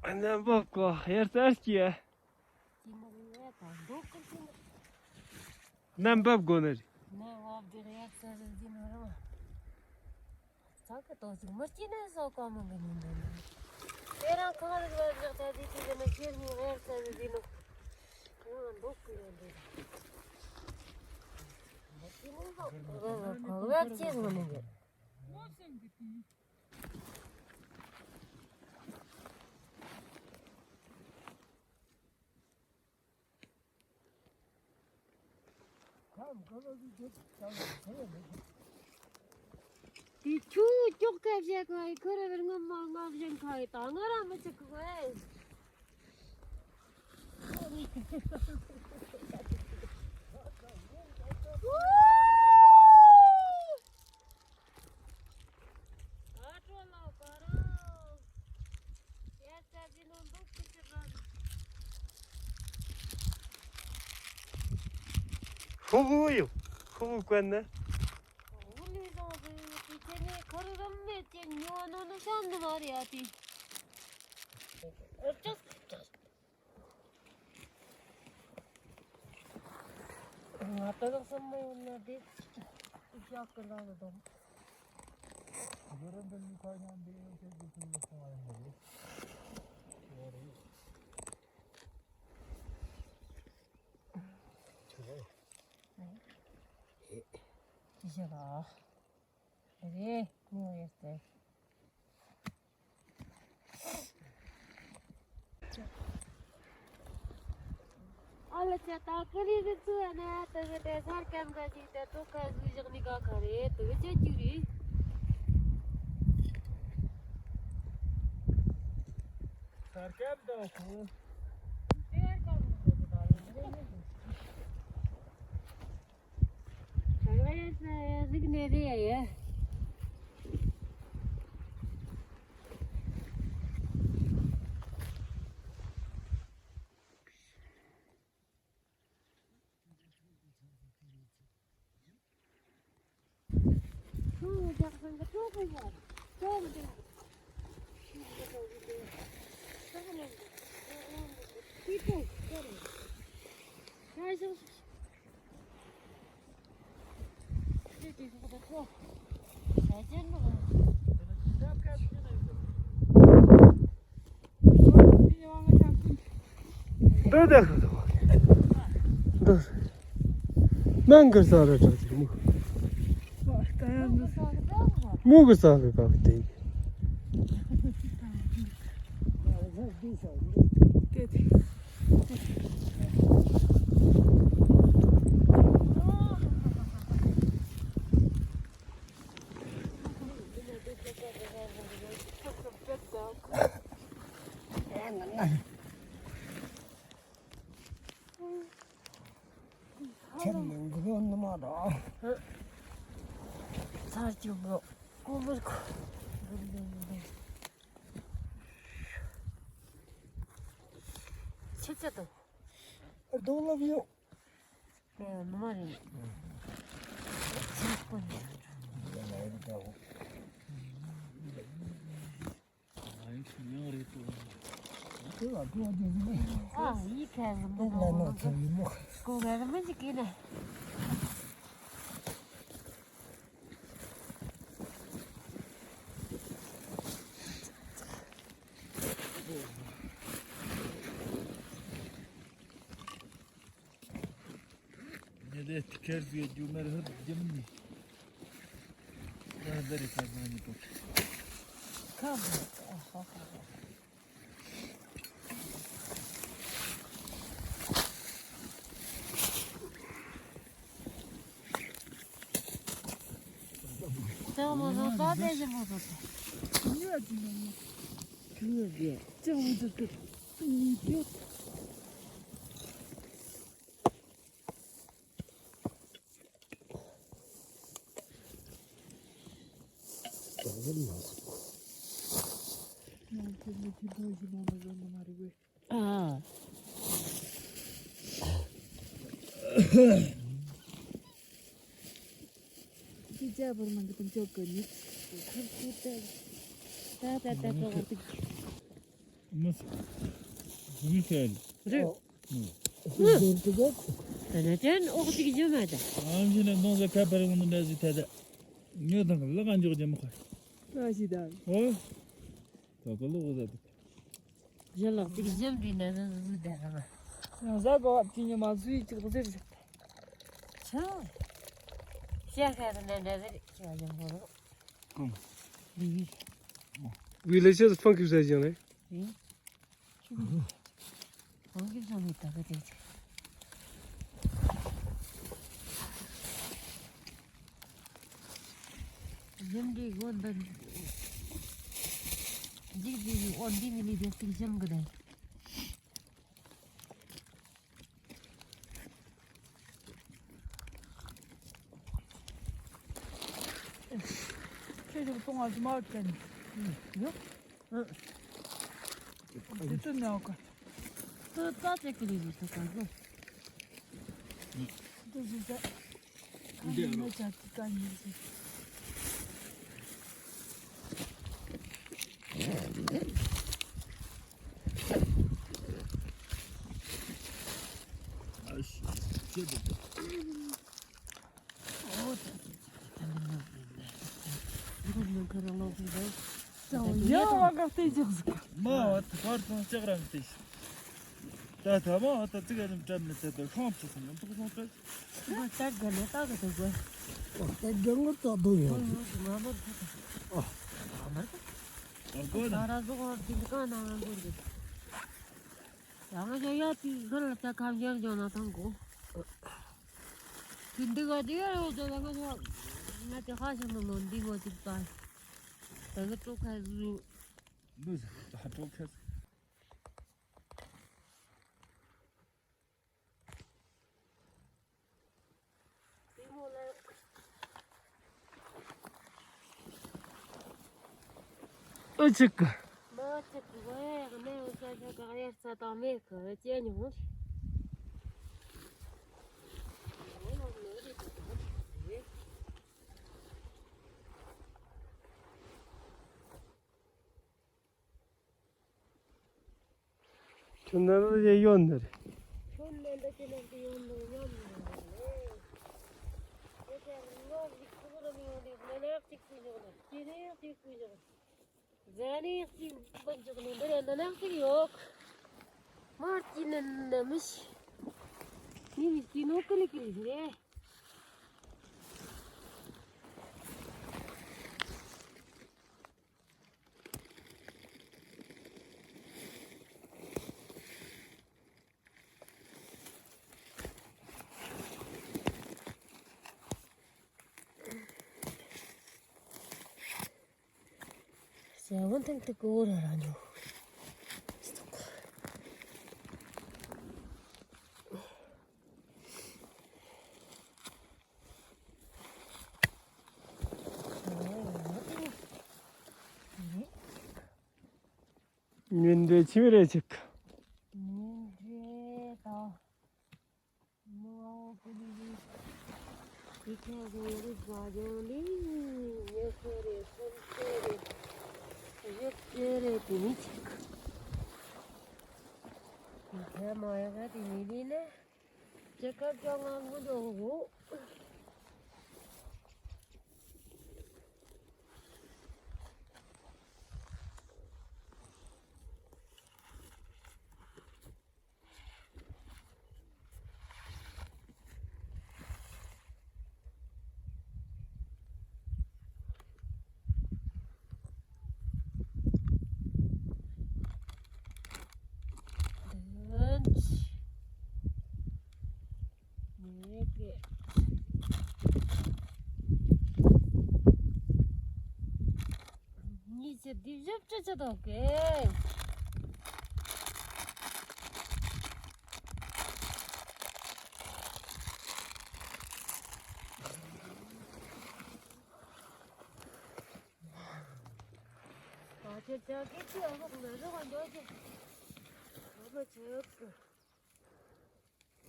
རྣམ་པ་ཀོ་ཧེར་ཙར་གྱི། རྣམ་པ་དགོ་ནི་རེད། ཚ་གི་ཏོ་ཟིག་མི་སྐྱིད་ན་སོ་ཀ་མང་གི་མི་འདུག་དེ་རང་ཁང་རིག་ར་བཞག་ཚ་ཟིག་དེ་ནི་ཤེར་ནི་ཧེར་ཚ་ཟིག་ཟིན་ནོ། ང་འདུག་གི་ཡོད་འདུག་མི་སྐྱིད་ན་སོ་ཀ་མང་གི་མི་འདུག་དེ་ཆུ་ཀྱོག་ཁ་བྱེད་གི་ཁོ་ར་བར་ངོ་མ་ང་བཞིན་ཁ་ཡི་ད་ང་ར་མི་ཆུ་ཁུག་ཨེ། ཧུ་ཧུ་ཡོ། ཧུ་ཧུ་ཀོན་ན། ཧུ་ལི་ཟང་ཟི་ཡོ་ཏི་ཅེ་ནི་ཁར་རམ་མེ་ཅེ་ཉོ་ནོ་ནོ་ཤམ་ནི་མ་རེ་ཡ་ཏི། ཨར་ཅག་ཅག་ང་ཏ་ལག་སམ་མ་ཡོང་ན་དེ་ཅིག་ཅིག་ཡག་གི་ལ་ལ་དང་། གོ་རམ་པ་ལི་ཁ་ཡང་འདི་ཡང་ཆེ་གི་ཐུག་ལ་སོང་བ་ཡིན་པ་རེད། ཡོད་རེད། ཅི་ཞིག་ལ། རེད། མོ་ཡོད་ཟེར། ཨ་ལ་ཅག་ད་ཀི་རི་རི་ཚུ་ཡ་ན་ད་གི་དེ་སར་ཀམ་ག་ཅིག་དེ་ཏོ་ཁ་ཟུ་བཞག་ནི་ག་ཁ་རེད་དེ་གི་ཅག་ཅིག་རེད། སར་ཀམ་དང་ཁུ། འདི་འདི་འདི། ནང་གི་ས་ར་གྲགས་ཀྱི་མུ། མུ་གི་ས་གི་ག་གི་དེ། ཁྱེད་མི་འགུལ་ནི་མ་རེད། ཚར་གྱི་མོ་ཀོ་མར་ཁོ། ཆི་ཆི་དང་། རྡོ་ལབ་ཡོད། ཨེ་ནུ་མ་རེད། ཆི་ཀོ་ནི། ཨ་ཡི་ཁ་ཟིན་པོ་ཀོ་ག་ར་མི་འཇིག་གི་ནི། ཉེ་དེ་ཁེར་ཟིག་རྒྱུ་མེར་ཧུར་རྒྱུ་མིན་ནི། ད་འདི་རེད་ས་ཟ་ནི་པོ། ཁ་བ། ཨ་ཧ་ཧ་ཧ། ད་མོ་ཟོ་ད་དེ་ཞིག་མོ་ཟོ་ད། ཉོ་ཡ་ཅི་ཉོ་ཉོ། ཉོ་ཡ་ཅི་མོ་ཟོ་ད། ཉོ་ཡ། ཨ། ཅི་བྱ་བར་མང་གི་དུམ་ཅོག་གི་ནི། ཁར་ཁུ་ཏ། ཏ་ཏ་ཏ་ཏ་འོག་ཏིག་མི་སྲིད། མི་ཤེས། རེད། ཨ། ཨ། དེ་ནས་དྲན་འོག་ཅིག་ཡོད་མ་ད། ཨམ་ཞིག་ནས་གདོང་ཟ་ཁ་པར་གོང་དུ་འདྲ་ཞིག་ཐད་དེ། ཉོ་དང་ལག་ག་འཇོག་རྒྱུ་མི་ཁོ། ལ་ཞིག་དང་། ཨོ། ད་ག་ལོག་ཟ་དུ། ཞལ་ལག་ཅིག་ཞིམ་དུས་ནས་ཟ་ཟ་ཟ་དེ་ར་མ། ཡང་ཟ་གོ་བ་ཅི་ཉོ་མ་ཟུ་ཡི་ཅིག་ཟེར་ཟེར། ཆོ། ཤ་ཤ་དེ་ནས་འདྲ་ཟེར་ཆོ་ཡང་གོ་རོ། གང་། ལི་ཡི། We let's just funk you said, young lady. ཨེ། གང་གི་བཟོ་མི་ད་ག་དེ་ཚེ། ཡིན་འདི་གོ་འདི། འཇིག་འདི་གི་ཨོ་འདི་མི་ལི་དེ་ཚིག་ཞིམ་གི་དེ། ཁྱེད་ཀྱི་གཏོང་བ་ཞིམ་མ་བྱས་ནས་ཡོད། དེ་ཚོ་ནས་ཨོ་ཁ། ཁྱོད་ད་ཅིག་གི་ལས་ཡོད་ཚོད་ག་གི། འདི་ཟིག་ད། ཁ་ནས་ནས་ཅག་གི་ཀ་ཉིད་ཟིག་ཨ་ཅིག་མ་ཅིག་གི་ཝེ་གནས་འོ་ཅག་ཅག་ག་ཡར་ས་དང་མེད་གི་ཅེ་ཉུང་། ཁྱོད་ནར་ཡེ་ཡོད་ནི་རེད། ཁྱོད་ནར་འདི་ཅི་ནར་གི་ཡོད་ནི་ཡོད་ནི་རེད། ཁྱེད་ཀྱང་ནར་ཅིག་ཁུ་ར་མི་ཡོང་དུས་ནར་ཅིག་ཁུ་ཡོང་ནི་ཅི་ནར་ཅིག་ཁུ་ཡོང་ནི་ཟ་ནི་ཅིག་འབུད་འཇོག་ནི་འདི་རེད། ནར་ཅིག་ཡོད། མར་ཅི་ནི་ནི་མི་ཤི། ནི་མི་ཅི་ནོ་ཀི་ལི་ཀི་ལི་རེད། ཟེར་བ་འཐེན་ཏེ་ཀོ་ར་ར་ཉོ། ཉིན་འདྲའི་ཕྱི་མི་རེ་ཆིག་ཉིན་འདྲའི་དང་། མོ་ཨོ་ཀུ་ལི་ལི། དེ་ཁ་གོ་རི་བ་ཇོ་ལི། ཉི་ཤུ་རེ་སུམ་ཅུ་རེ། བཞི་བཅུ་རེ་དེ་ནི་ཆིག་དེ་ཁ་མ་ཡ་ག་དེ་ནི་ལི་ནི། ཅི་ཁ་ཅོ་ང་ངུ་འགྲོ་གོ། ཁྱེད་འདི་བཞི་བཅུ་ཆ་དང་གེ། ཨ་ཁྱེད་ཅག་གིས་ཅི་ཨ་ཧོག་ལ་རོགས་འདོད་ཀྱི། ཨ་མ་ཆོག་གི།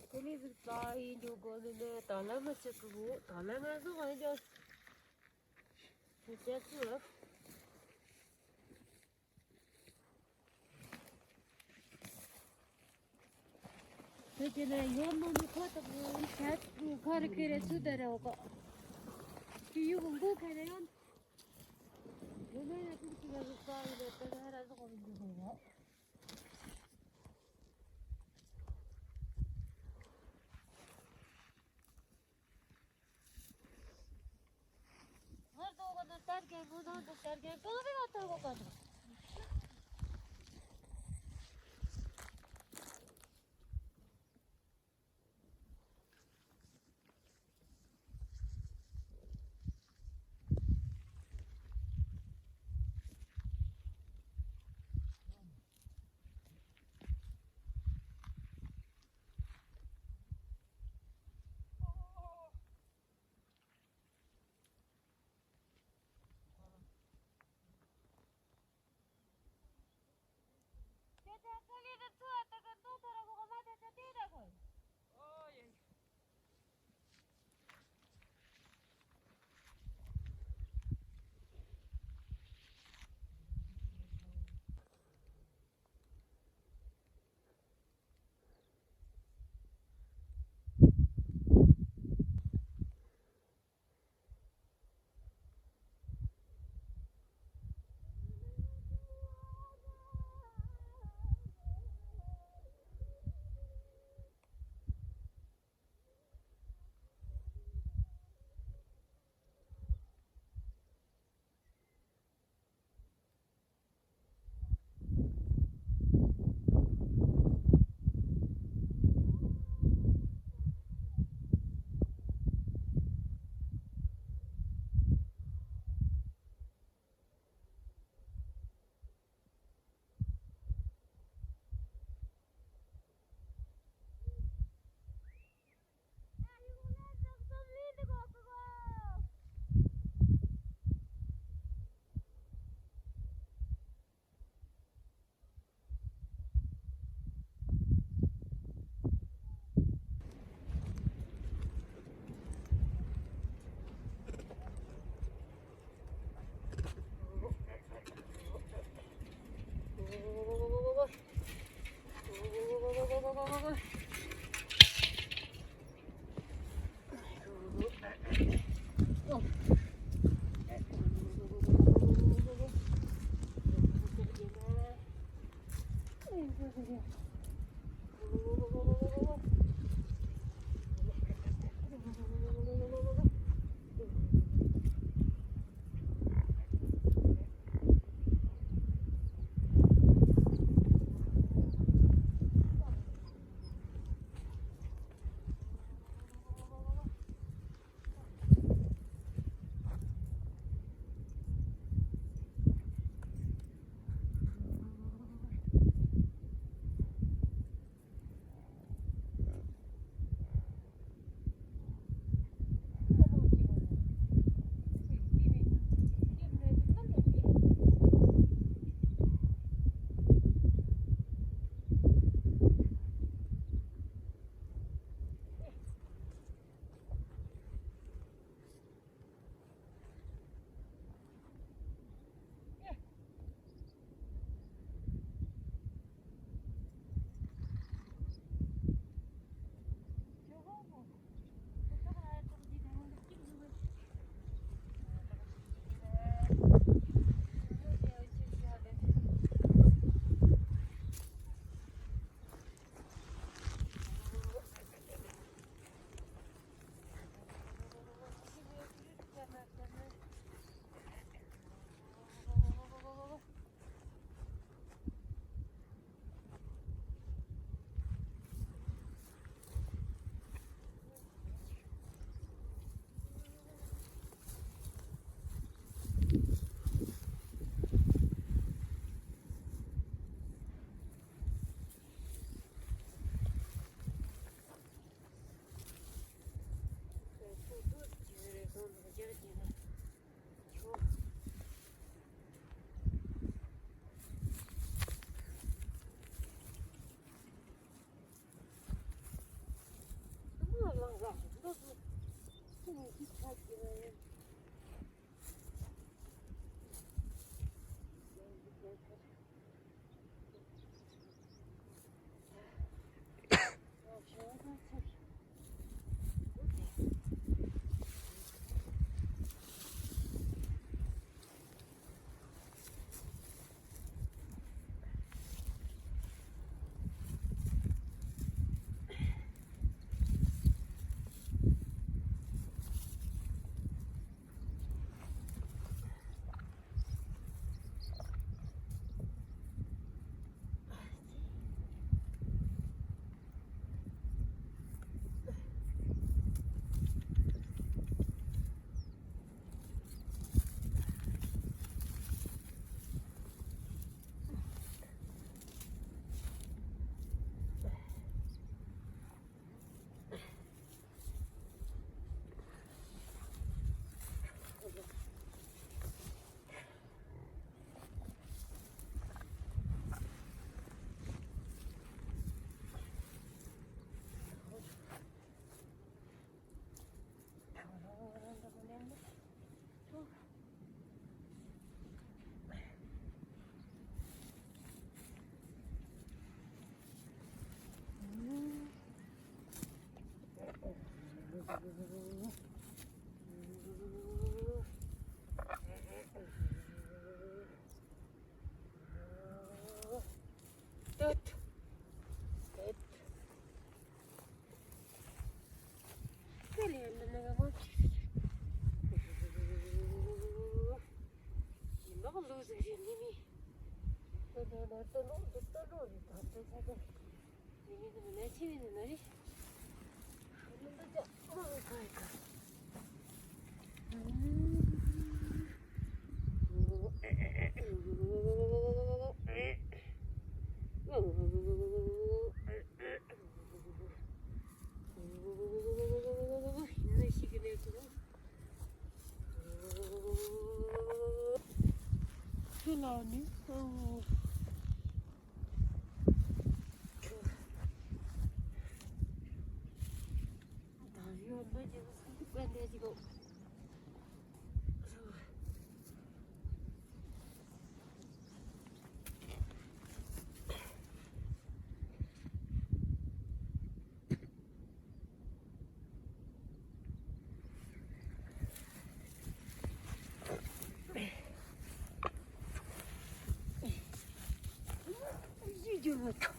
ཁོ་ནི་ཟིག་ཙ་ཡིན་འགྲོ་དགོས་ནི་ནས་ད་ལ་མ་ཆོག་གི་གོ། ད་ལ་ང་ཟོག་ཨ་འཇོག་ཁྱེད་ཅག་ཚོ། དེ་དེ་ལས་ཡོད་ནོ་ནི་ཁོ་ཐག་ཡོད་ཤ་ཁ་རི་ཁེ་རེ་ཚུ་དེ་རེ་འོ་ཀ་དེ་ཡུ་གུ་མགོ་ཁེ་རེ་ཡོད། དེ་ནས་ཡ་ཐུག་ཅིག་ལ་རུ་ས་ཡི་ལས་དེ་ལ་ཧ་ར་ཟོག་རུ་འཇུག་གོ་ཡོད། ངར་དོ་ག་ན་ལྟར་གྱི་མུ་ནང་དུ་ལྟར་གྱི་གང་རེ་བ་ལྟར་གོ་ག་དུ། ལུག་ཟིག་རེད་ནི་མི། ཏོ་ཏོ་ཏོ་ཏོ་ལོ་ཏོ་ཏོ་ལོ་རེད། ད་ཏོ་ཏོ་ཏོ། ནི་མི་ནི་མི་ན་ཆི་བི་ནི་ན་རེད། ཨ་ནི་འདི་ཅག་ཨ་ནི་ཁ་ཡི་ཁ།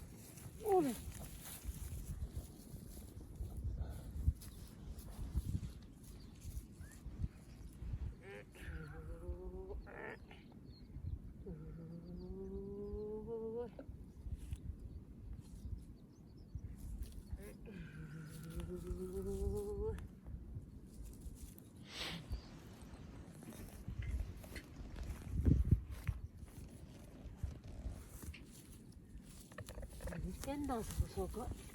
སྟན་དང་སོགས་སོགས།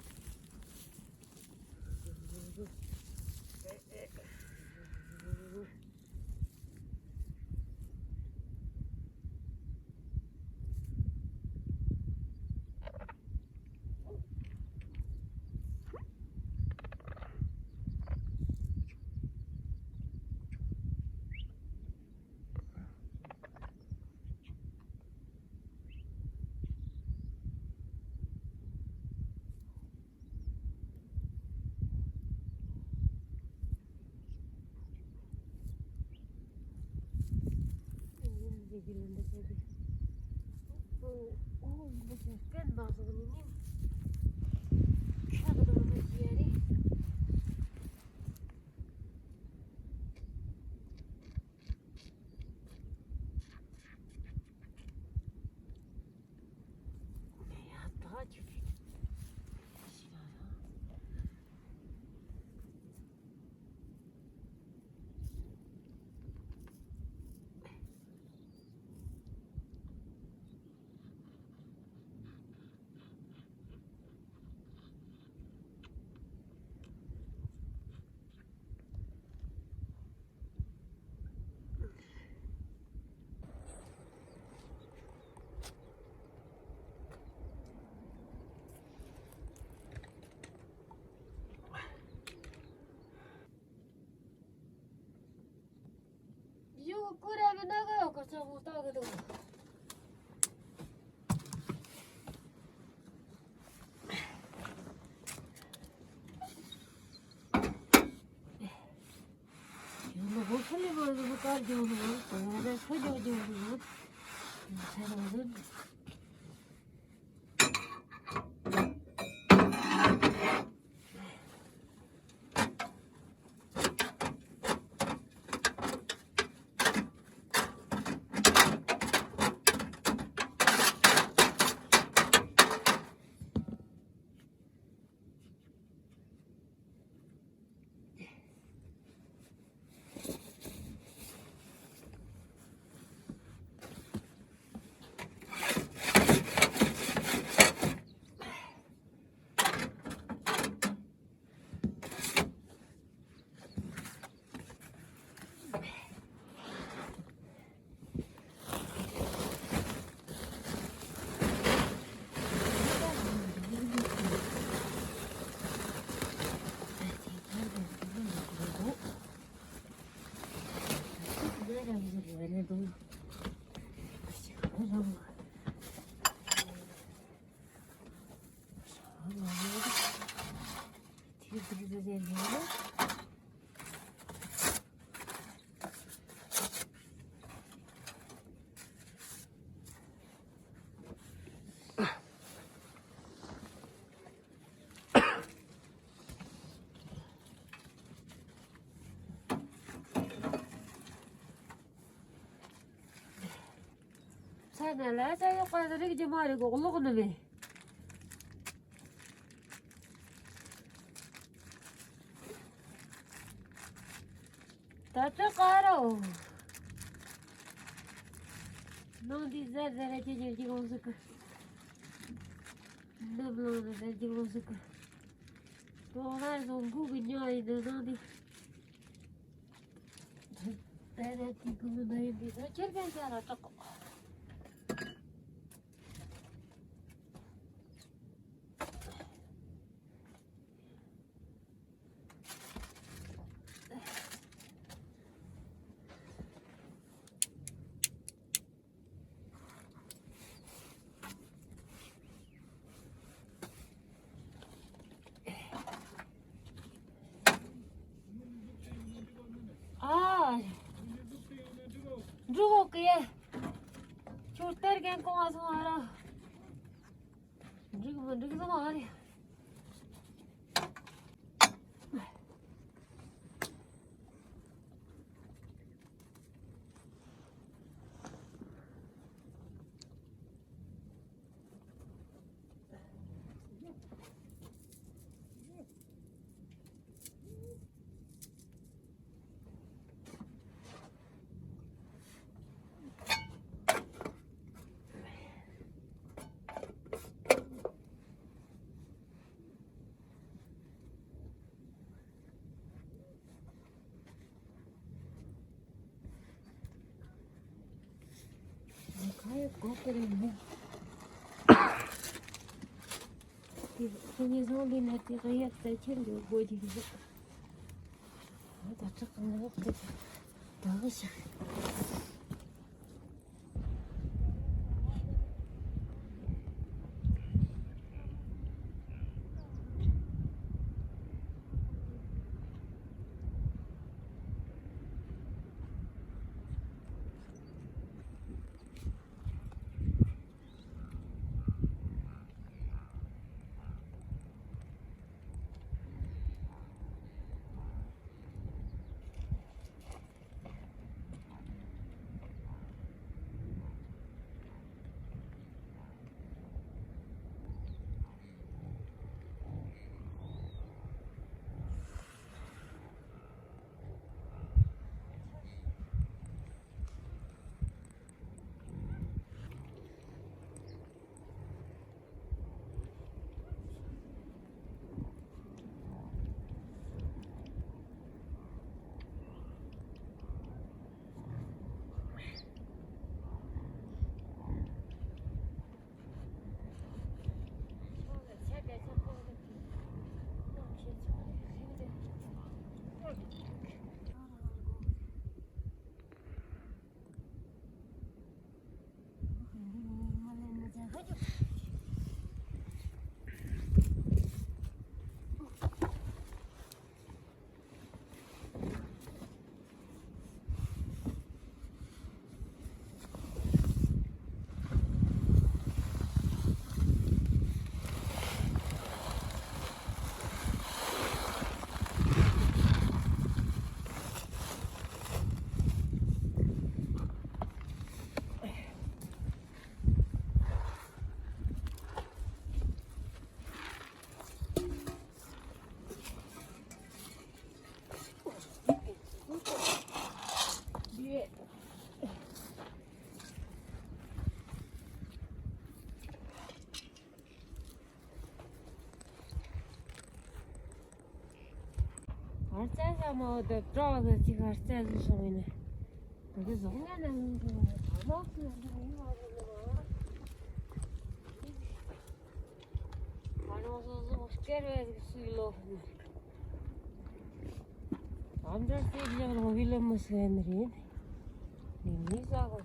ཡོ་ཀུ་ར་མི་ན་ག་ཡོ་ཀ་ཆ་མོ་ཏོ་གི་དུ། ཡོ་ནོ་བོ་ཁ་ལི་བོ་ཟུ་ཀར་ཇོ་ནོ་བོ་ཏོ་ཡ་ར་ཁ་ཇོ་ཇོ་ནོ་བོ་ཆ་ར་ཟུ། ས་ན་ལ་ས་ཡོག་པ་རིག་རྒྱུ་མ་རེད་གོ་ལོག་ནི་མེད། ད་ལྟ་ཀ་རོ། ནང་འདི་ཟེར་ཟེར་ར་ཅི་ཅི་ཅི་གོང་ཟིག་གི། ནུབ་ལོང་ཟེར་ཟེར་ཅི་གོང་ཟིག་གི། ཏོ་ཧར་ཟོ་འགུག་གི་ཉོ་ཡི་འདི་ནང་འདི། ད་ར་ཅི་གོང་ཟིག་འདི་ད་ཁྱེར་ཀན་ཟེར་ར་ཏོག་ཨ། འགྲོ་གི་ཡ། ཁྱོད་སྟེར་མཁན་གོང་ང་སོང་ཨ་ར། འགྲིག་མི་འགྲིག་ཟེར་མ་རེད། ཧར་ཙེ་ས་མོ་དེ་གྲོགས་ཟེར་ཅིག་ཧར་ཙེ་ཟེར་སོང་ཡིན་ནི། དེ་གི་ཟོག་ངན་ན་ཡིན་གི་ཨ་ལོག་སི་ཡོང་གི་ཡིན་མ་གི་ནི་མ། ང་རང་སོ་སོ་སྐྱེར་བས་ཟིག་སུའི་ལོ་ནི། ཨམ་ཅོག་སི་ཡང་རང་བི་ལ་མི་སུ་ཡན་རེད། ནི་མི་ཟ་གོ།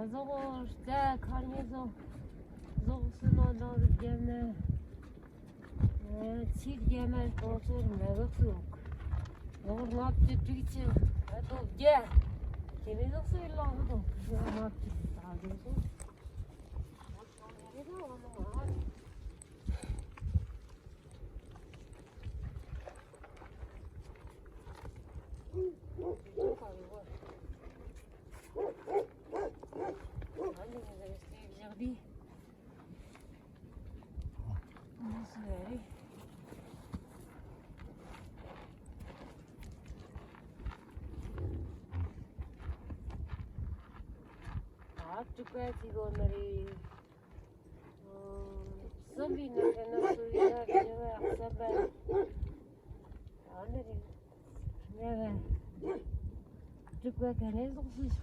ང་ཟོག་རྩྭ་ཁར་ཉེ་ཟོག་ཟོག་སུ་ནོ་འདང་རུ་རྒྱབ་ནས་ཚིག་རྒྱབ་ན་གཏོང་ཚོར་མེ་གག་སུ་འོག་ཟོག་ལྔ་བཅུ་དྲུག་ཅུ་ཨ་ཏོ་བརྒྱ་དེ་མི་ཟོག་སུ་ལོག་འདུག་ལྔ་བཅུ་དྲུག་ད་ཟོག་སུ། ཨ་ཀྲུག་པ་ཅིག་ཡོད་ནི་རེད། གསུམ་པའི་ནང་གི་ནི་སུ་ཡིན་ན་རེད་བ་གསུམ་པ། ཨ་ནི་རེད། ངས་ཀྲུག་པ་ག་ནས་ལོག་སོང་།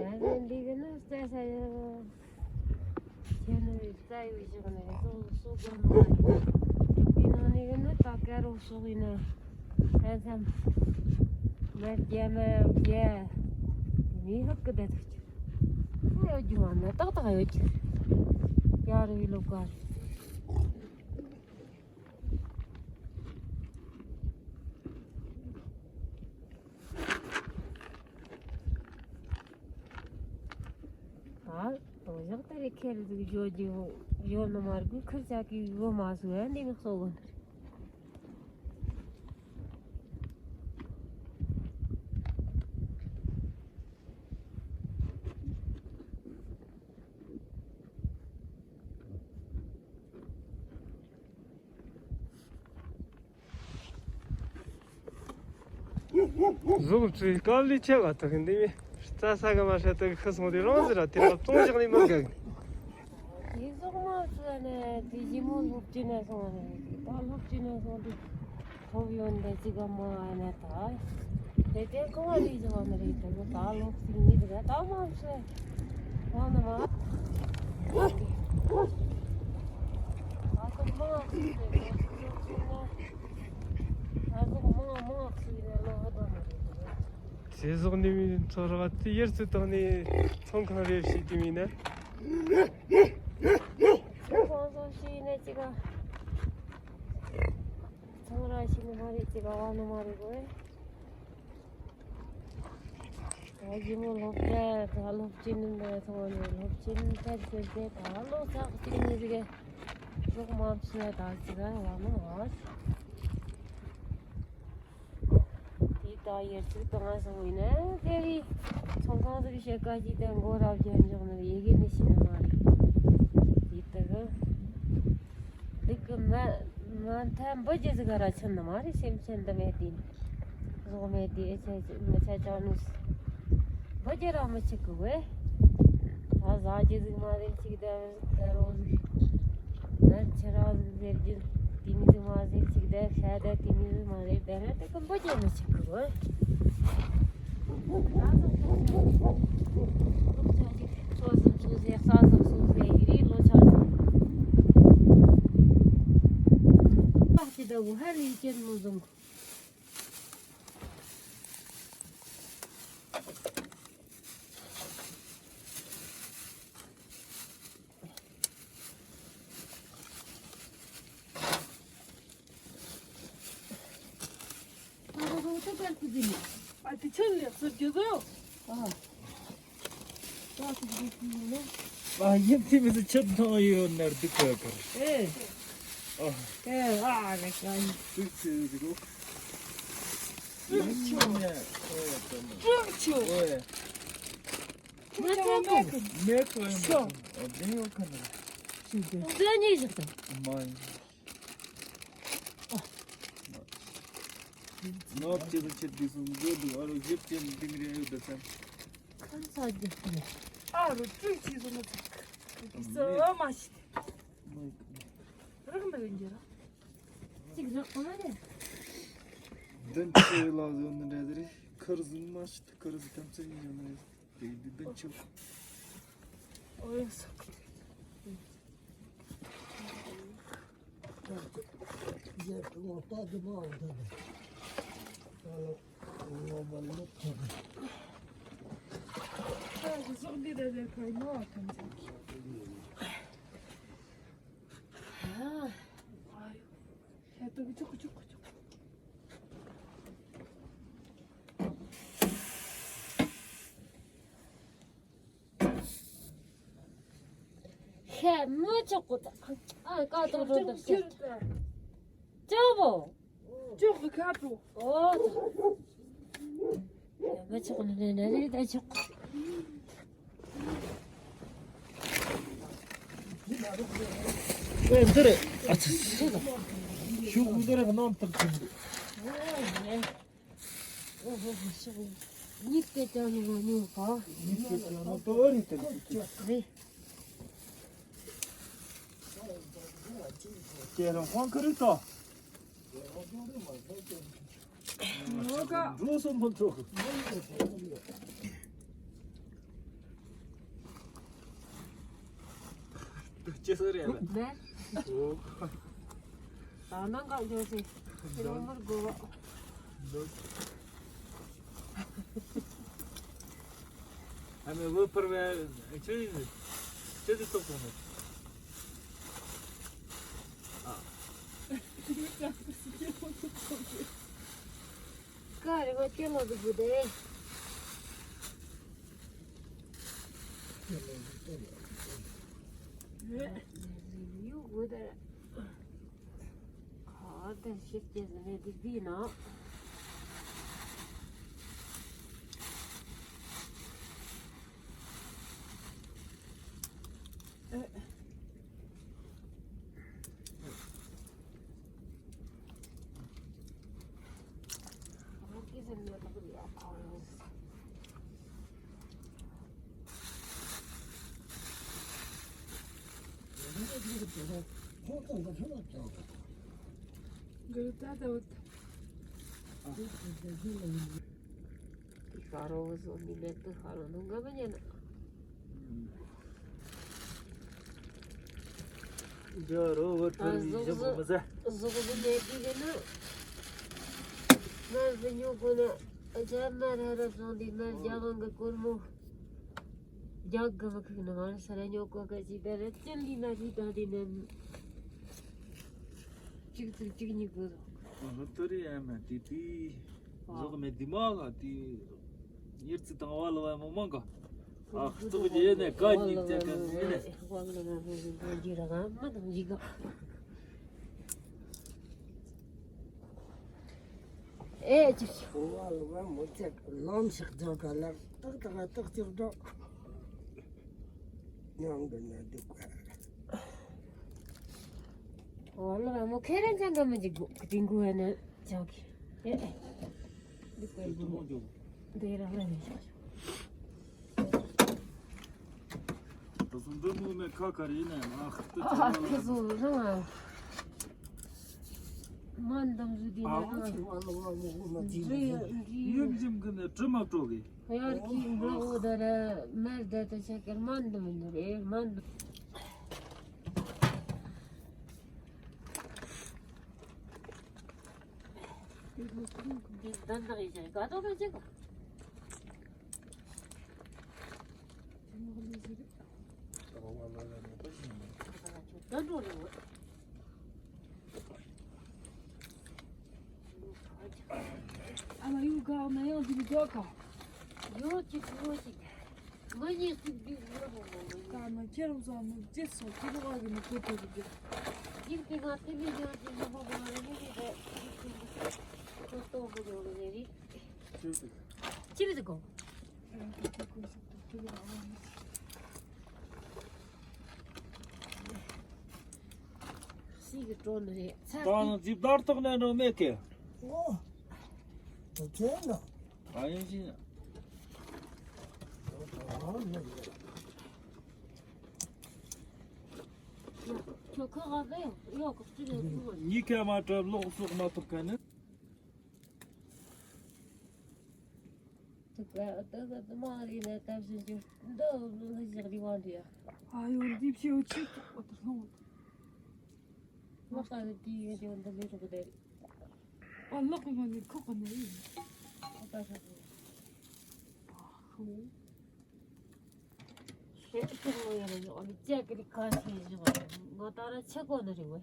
ང་ཚོ་འདི་གི་ནི་རྩྭ་ས་ཡོད། ཁྱེད་ནི་རྩྭ་ཡོད་བཞག་ནས་གསོ་གསོ་དགོས་མ་རེད། གྲུབ་པའི་ནང་ནས་གི་ནི་ད་དཀར་རོ་སོགས་ཡིན་ན་ཧན་སམ་མི་རྒྱ་མི་རྒྱ་མི་ཧུབ་གི་བསྡད་ཐུབ་ཀྱི་ཡོད་རྒྱུ་བ་ནི་ཏག་ཏག་ཡོད་ཀྱི་ཡ་རུ་བའི་ལོ་ཀ་རེད། ཨ། དོ་ཞག་ད་རེ་ཁེར་ཟིག་བཞོ་རྒྱུ་བཞོ་ནི་མ་རྒུ་ཁིར་ཆ་གི་བོ་མ་སུ་ཡ་འདི་མི་གསོ་གོ་ནི། གཟུགས་བཅུའི་དཀའ་ལས་ཆེ་བ་དག་འདི་མི་རྩྭ་ས་གི་མ་ཧྲ་དག་ཁུ་སོང་དེ་རང་ཟེར་ར་དེ་ར་བཙོང་བཞག་ནས་མི་དགའ་གི། དེ་སོག་མ་ཟེར་ནས་དེ་ཞི་མོ་སློབ་ཆེན་ནས་སོང་བ་ནས་ད་སློབ་ཆེན་ནས་སོང་དུས་ཐོབ་ཡོད་འདི་ཅི་ག་མ་ཨ་ན་ད་དེ་དེ་ཁོ་བ་ལས་བཞག་ནི་རེད་དེ་ད་སློབ་ཆེན་ནི་དེ་ག་ད་མ་ཟེར། ཚེ་སྲོག་ནི་མི་ཚོར་བ་དེ་ཡར་ཚུད་བཏང་ནས་ཚོང་ཁང་རེ་བྱེད་དུས་མིན་ན། ཚོང་ཁང་སོགས་ཤེས་ནས་ཅི་ག་ཚོང་ར་ཤེས་ནི་མ་རེད་ཅི་ག་བ་ནི་མ་རེད་གོ། ད་ཡིན་ནོ་སློབ་གྲྭ་ད་སློབ་ཆེན་ནི་འདི་ཚང་མ་ནི་སློབ་ཆེན་ཐད་ཟེར་ཏེ་ད་ལོ་ཚག་གཅིག་གཉིས་ཟིག་གི་ལོག་མ་ཕྱིན་ད་ཟིག་ག་ལ་ནི་ཨ། དེ་ད་ཡར་ཚུགས་བཏང་སོང་ཡིན་ན་དེ་རི་ཚོང་ཁང་ཟིག་གི་ཕྱེད་ཀ་གཅིག་དང་མགོ་རབ་རྒྱབ་འཇོག་ནི་ཡི་གེ་ནི་ཤེས་ནི་མ་རེད། དེ་ད་གི་འདི་གི་མ་མ་མཐའ་འབུ་རྒྱུ་ཟིག་ག་ར་ཆེན་ནི་མ་རེད། སེམས་ཅན་འདི་མེད་དེ། བཟོ་མེད་དེ་ཨེ་ཆ་མི་ཆ་ཅང་ནུས། བུ་རྒྱུ་ར་མི་ཆིག་གི་བས། ད་ཟ་རྒྱུ་ཟིག་མ་ཟེར་ཅིག་ད་ད་རོ་ཟིག་ད་ཆི་ར་ཟིག་ཟེར་རྒྱུ་དེ་མི་ཟིག་མ་ཟེར་ཅིག་ད་ཤ་ད་དེ་མི་ཟིག་མ་ཟེར་ད་ན་ད་གི་བུ་རྒྱུ་མི་ཆིག་གི་བས། ད་ཟོག་ཟོག་ཟོག་ཟོག་ཟོག་ཟོག་ཟེར་ས་ཟོག་ཟོག་ཟེར་ཡི་རེད་ལོ་ཆ་ཟིག་ད་ཅི་ད་བུ་ཧ་ལས་ཅན་མོ་ཟོང་། ཨ་དེ་ཆི་ལེགས་སོ་རྒྱུ་གོ། ཨ། ཨ་ཡིན་དེ་མི་ཚེ་ཆུ་ཐང་ཡོད་ན་འདི་ག་གར། ཨེ། ཨ། ཨེ་ཨ་རེ་ག་ཡིན། ཏིག་ཙེ་ཟིག་གོ། ཏིག་ཙེ་ཟིག་གོ། ཏིག་ཙེ། ཨེ། མེད་ཁོ་ཡིན་མ་ཤོ། ཨ་འདི་ཡོད་ཁ་ན། ཤི་རྒྱུ། འདི་གཉིས་ཟིག་དང་། མ་ཡིན། ནོར་ཅི་ཟིག་ཆེད་དུ་སོང་འགྲོ་འདུག་ཨ་རོ་ཞིབ་ཅན་འདི་མི་རེ་ཡོད་ད་ཚང་། ཁམས་ཚ་རྒྱུ། ཨ་རོ་སྤྲུལ་ཅི་ཟིག་མི་ཚུགས། ཟ་མ་ཤི། རག་མི་ཡོད་འགྱུར། ཅིག་རག་གོ་ན་རེད། མདུན་ཆེ་ལ་ཟོ་ནི་འདྲ་ཟེར་ཁར་ཟིན་མ་ཤི་ཁར་ཟིན་ཐམས་ཅད་ཡིན་ཡོད་ནི་རེད། དེ་འདི་འདི་ཆུ། ཨོ་ཡ་སོ། ཡ་ངོ་ལྟ་གི་མ་འོང་ད་ནི། ད་ལོ་ངོ་མ་ལོ་ཐོག་གི། ད་གི་ཟོག་འདི་ད་ཟེར་ཁ་ཡིན་ནོ་ཐམས་ཅད་ཀྱི། ཨ་ཡོ། ཡ་ད་གི་ཆུ་ཁུ་ཆུ་ཁུ་ཆུ་ཁུ། ཤ་མི་ཆོག་གོ་ད། ཨ་ཀ་ཏོག་ཏོག་ཏོག་ཤ། ཅོག་པོ། ཅོག་གི་ཁ་ཏོ། ཨོ་ད། མི་ཆོག་ནི་ནི་ནི་ད་ཆོག། ཨེ་འདི་རེད། ཨ་ཙི། ཤུགས་འདི་རེད་གནམ་ཐག་ཆེན་པོ། ཉིད་དེ་ཀྱང་ནི་ང་ཉོ་ག་ཉིད་དེ་ཀྱང་ནི་ཏོ་རེད་དེ། རེད། ཁྱེད་རང་ཁོང་ཁ་རི་ཏོ། འགྲོ་སོང་མ་འགྲོ། ཅི་ཟེར་རེད། ད་ནང་ག་འགྲོ་སྲིད། རོ་མར་གོ་བ། ཨ་མའི་བུ་ཕར་བས་ཆི་ཆི་དེ་ཐོག་སོང་ནས། ཨ། ཀ་རེ་བ་ཅི་ལོ་དུ་བུ་དེ། ཡུ་བུ་དེ། ཁ་དེ་ཤིག་ཅེས་ནས་དེ་བི་ན། ཤ་རོ་བཟོ་མི་མེད་དུ་ཧ་རོ་ནུ་འགའ་མི་ཉན། འདི་རོ་བོ་ཁྲོད་ནས་བཞི་པོ་མི་ཟ། གཟུགས་པོ་མེད་དུས་ཀྱི་ནི། མར་བུ་ཉོ་དགོས་ན་རྒྱ་མ་ར་རབ་བཟུང་དུས་མར་རྒྱ་གང་གི་སྒོར་མོ་རྒྱག་གི་མི་ཁུག་ནི་ང་རང་ས་ར་ཉོ་གོ་ག་ཅིག་ད་ར་ཅི་ལི་ན་རི་ད་དེ་ནི་གཅིག་ཚིག་གཅིག་གཉིས་དགོས་རོ། ཧུ་ཏུ་རི་ཨ་མ་དེ་དེ་ཟོག་མེད་དེ་མ་ག་དེ་ཡིར་ཚི་དང་བ་ལ་བ་མོ་མང་ག་ཨ་ཙོག་ཡེ་ནས་ཀ་ཉིག་ཅེ་ཀ་ནི་ནས། ཨེ་ཅི། ཁོ་བ་ལ་བ་མོ་ཅེ་ལམ་ཞིག་རྒྱག་ག་ལ་ཏག་ཏག་ཏག་ཅིག་འགྲོ། ཉང་གི་ནས་འདུག་ག་ཨོ་ལ་བ་མོ་ཁེ་རེ་ཅང་ག་མི་འཇིག་གོ་ཀི་ཏིང་གུ་ཨེ་ནས་ཅང་གི་ཨེ་ཨེ། འདི་ཀོའི་གུ་མོ་འདི་རང་ལ་ནས་ཤོག་ཤོག་ད་སུ་འདི་མོ་མེ་ཁ་ཁ་རེ་ནས་ཨ་ཁ་ཏུ་ཨ་ཁ་སུ་རང་ཨ། མ་འདམ་ཟུ་དེ་ནས་ཨ་ཁ་ཨ་ལོ་ཨ་ལོ་ཨ་ལོ་ཨ་ལོ། ཡིབ་ཡིབ་གི་ནས་དྲི་མ་བྲོ་གི། ཡར་གྱི་འགྲོ་འོ་ད་ར་མར་ད་ད་ཆ་ཀར་མ་འདམ་འདུ་རེ་མ་འདམ། འདི་ད་འདག་ཡིན་ཅང་ག་ཏོ་ད་ཅི་ག་ད་འགྲོ་རེ་འོ། ཨ་མ་ཡུལ་ག་མ་ཡང་འདི་མི་འདུག་ག་ཡོད་ཅིག་ཡོད་ཅིག་ང་གཉིས་སུ་འདི་ཡོད་མོ་མོ་མོ་ཡོད། ད་མ་ཁྱེད་རང་ཚོ་མི་ཅི་སོ་ཅི་ལོ་ག་གི་མི་ཁུ་ཐུག་གི་ཡོད། ཡིན་ཏེ་ང་དེ་མི་ཡང་ཅི་མི་མོ་མོ་རེ་མི་རེ་རེ་ཡིན་ཏེ་ཁོ་ཏོ་མོ་ཡོད་རེ་རེ། ཅི་མི་འདུག་གོ། སྲིད་ཀྱི་གྲོན་རེད་ཚ། ད་ནི་རྫིབ་དར་ཐོག་ནས་འགྲོ་མེད་ཀི། ཨོ། དེ་ཚོ་ན། ཨ་ཡིན་ཞིང་། ཁྱོད་ཁ་ག་ལ་ཡོད་ཡོད་གི་ཅི་རེད་ཁུ་མ། གཉིས་ཀ་མ་གྲབས་ལོག་སོག་མ་ཐུབ་མཁན་ནི། ཐུག་པ་ད་ག་དུ་མ་རེད་ན་ད་བཞིན་གྱི་འདི་ལྷུ་ཞག་རི་བ་འདྲ། ཨ་ཡོ་འདི་ཕྱི་འོ་ཆི་ཐུག་པ་དུ་ལྷུང་། ལོག་ལ་དེ་ཡོད་དེ་འདི་ལས་རུ་ག་དེ་རེད། ཨ་ལོག་གི་ངོ་ནས་ཁོག་གི་ནས་ཡིན། ཨ་ད་ཧྲ་གི། ཨ་ཧུ། ཤེས་ཀྱི་ངོ་ཡ་ལ་ཡོད་ནི་ཅག་གི་རི་ཁ་ཤེས་བཞག་ང་ད་ར་ཆེ་གོ་ནི་རེད་ཝེ།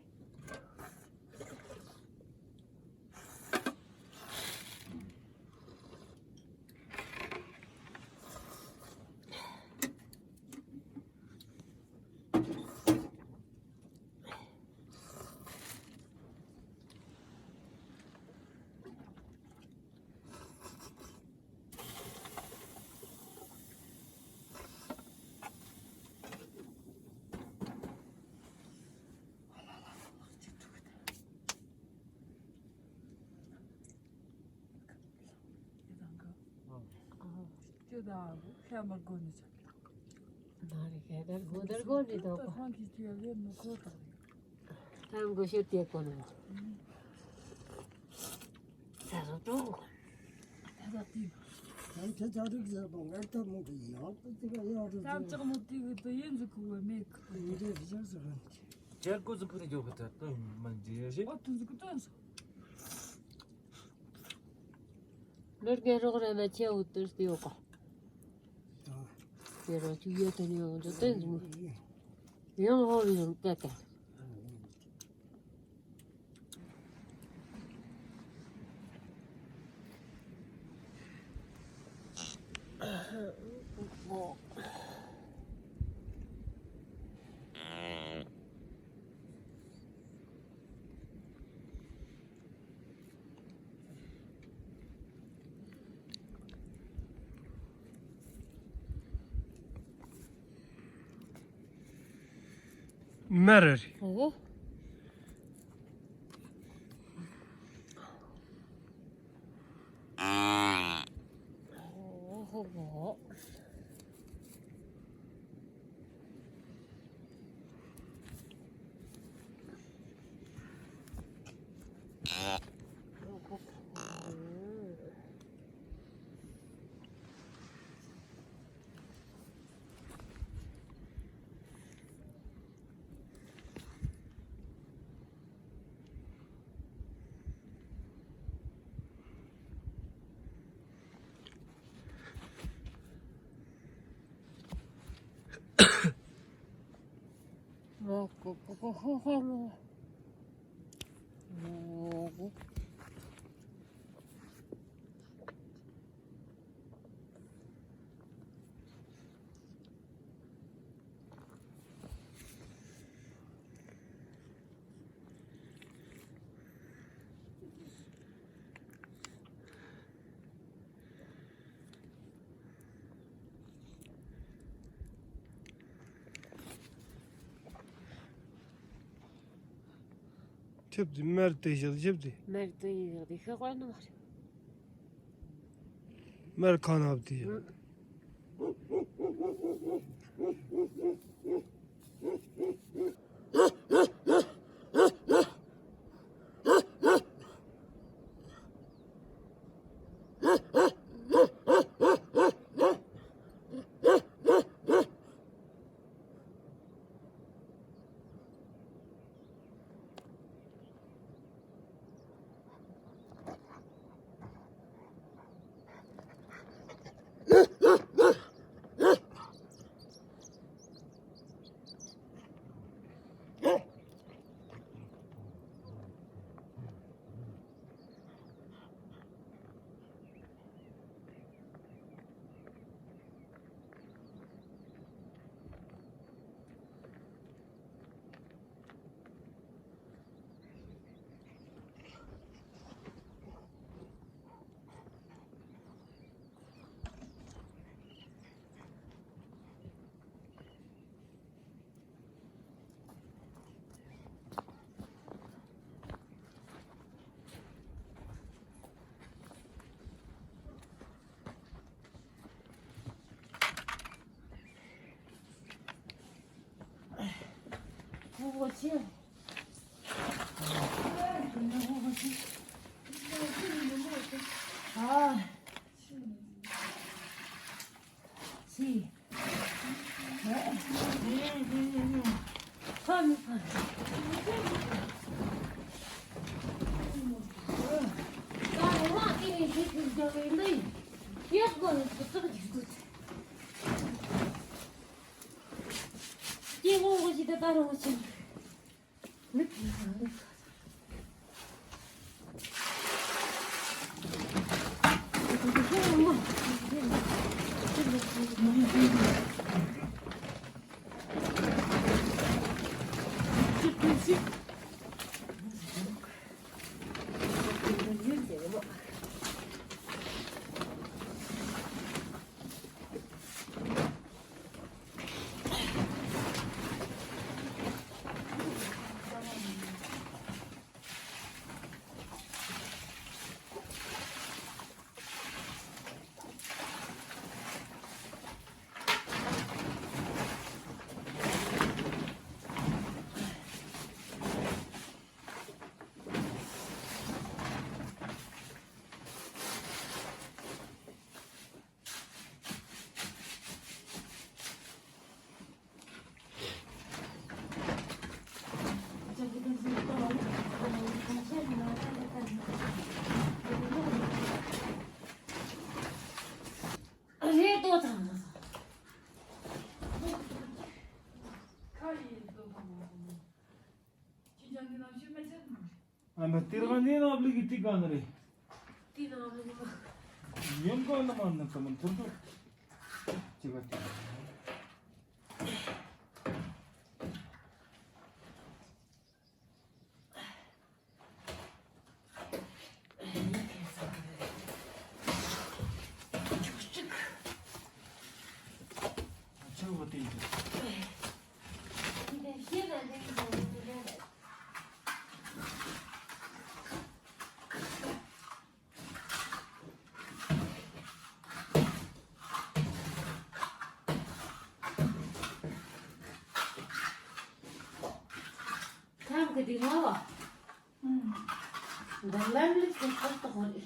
ད་ལྷ་མ་དགོ་ནི་ཆ། ན་རེ་ཁ་དར་གོ་དར་གོ་ནི་དོ་གོ། ཧང་གི་ཅི་ཡ་ལེ་མི་གོ་ད། ཐང་གོ་ཤེར་ཏེ་གོ་ནི། ད་རུ་ཏོ། ད་ད་ཏི། ད་ད་ད་རུ་ཟ་བ་ང་ད་མོ་གི་ཡ་ད་ཏི་ག་ཡ་རུ། ད་ཅག་མོ་ཏི་གི་ཏི་ཡིན་ཟི་གུ་བ་མེ་གི། ཡིན་ཏེ་ཟི་ཟི་རུ། ཇར་གོ་ཟི་གུ་རེ་ཇོ་གི་ད་ཏི་མ་ཇི་ཡ་ཞེ། ཨ་ཏི་ཟི་གུ་ཏི་ཟི། ལོར་གེ་རོགས་རེ་ན་ཆེ་འུ་ཏུར་སྟེ་ཡོད་ག། དེ་རོ་ཅུ་ཡོད་དེ་ནི་འོང་ཇོ་ཏན་ཟུ། ཡང་ཧོ་ཡང་ཀ་ཀ། མར་རེད། ཨོ། ཨོ་ཧོ་ཧོ། ཁྱབ་དེ་མར་དེ་བཞག་ཁྱབ་དེ། མར་དེ་བཞག་དེ་ཤ་ཀ་ནོ་མ་རེད། མར་ཁ་ནབ་དེ་བཞག་ཨ་མ་ཏིར་ག་ནི་ན་བླི་གི་ཏི་ག་ན་རེ། ཏི་ན་བླི་གི་མ། ཡོན་ག་ན་མ་ན་ཏ་མ་ཐུར་ཏུ། ཅི་ག་ཏི། ཁམ་གི་དེ་ང་བ། འདི་ལམ་ལུགས་ཀྱི་ཐོག་ཏུ་ཧོ་རེད།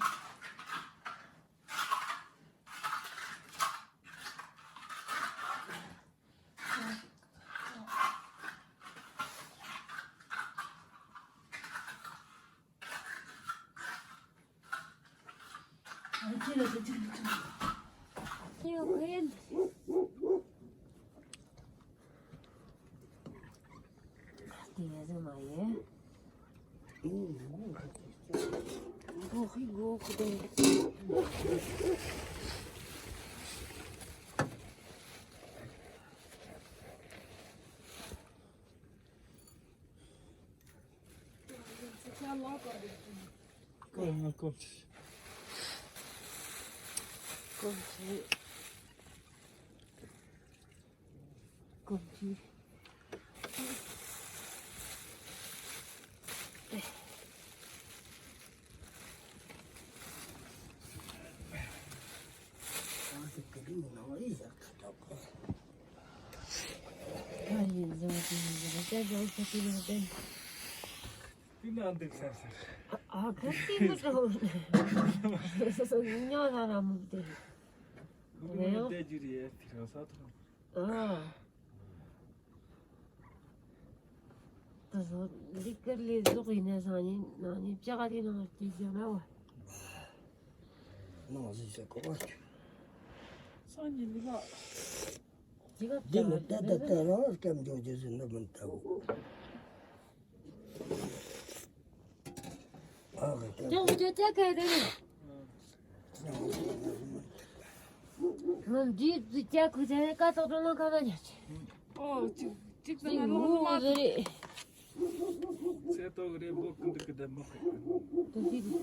ད་སོ་འདི་ཀར་ལས་ཟོག་ཡིན་ན་སང་ཉིན་ནང་ཉིན་ལྕགས་རི་ནང་སྐྱེས་ཀྱང་ན་བ། ནང་ཟིག་ཟེར་གོ་བ། སང་ཉིན་འདི་ག་འདི་ག་འདི་མི་ལྟ་ལྟ་ལྟ་རང་སྐམ་འཇོག་རྒྱུ་ཟིན་ནི་མི་ལྟ་བུ། ཨ་ག་ལྟ་ཅང་ཅང་ཅང་ག་རེ། ང་འདི་འདི་ཅག་ཁུ་ཚ་ཀ་ཏོག་ཏོག་ལ་ཁ་ན་ཉ་ཆེ། ཨོ་ཅིག་ཅིག་ཙམ་ཅིག་ལ་ལོ་ངུ་མ་ཟེར་རེད། ཚེ་ཏོག་རེ་འབོག་ཀུན་ཏུ་ཀི་དེ་མོ་ཁེ། དེ་དེ་དེ།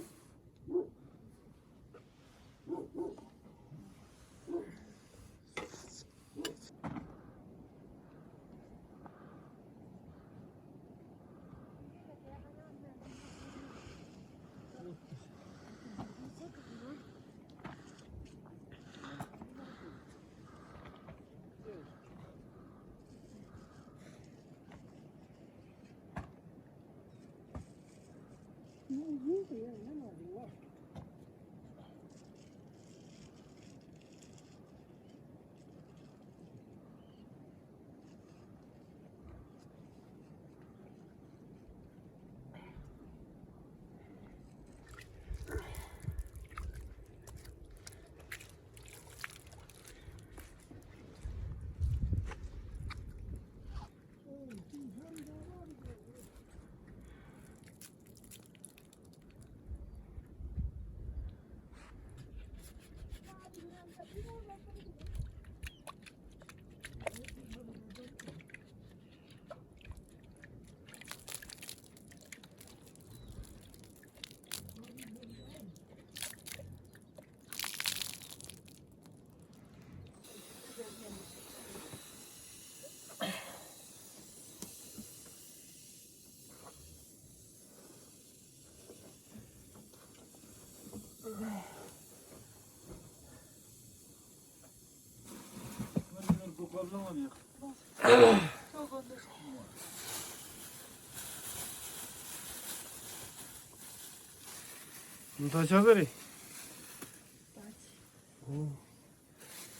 ད་ཆ་ས་རེད།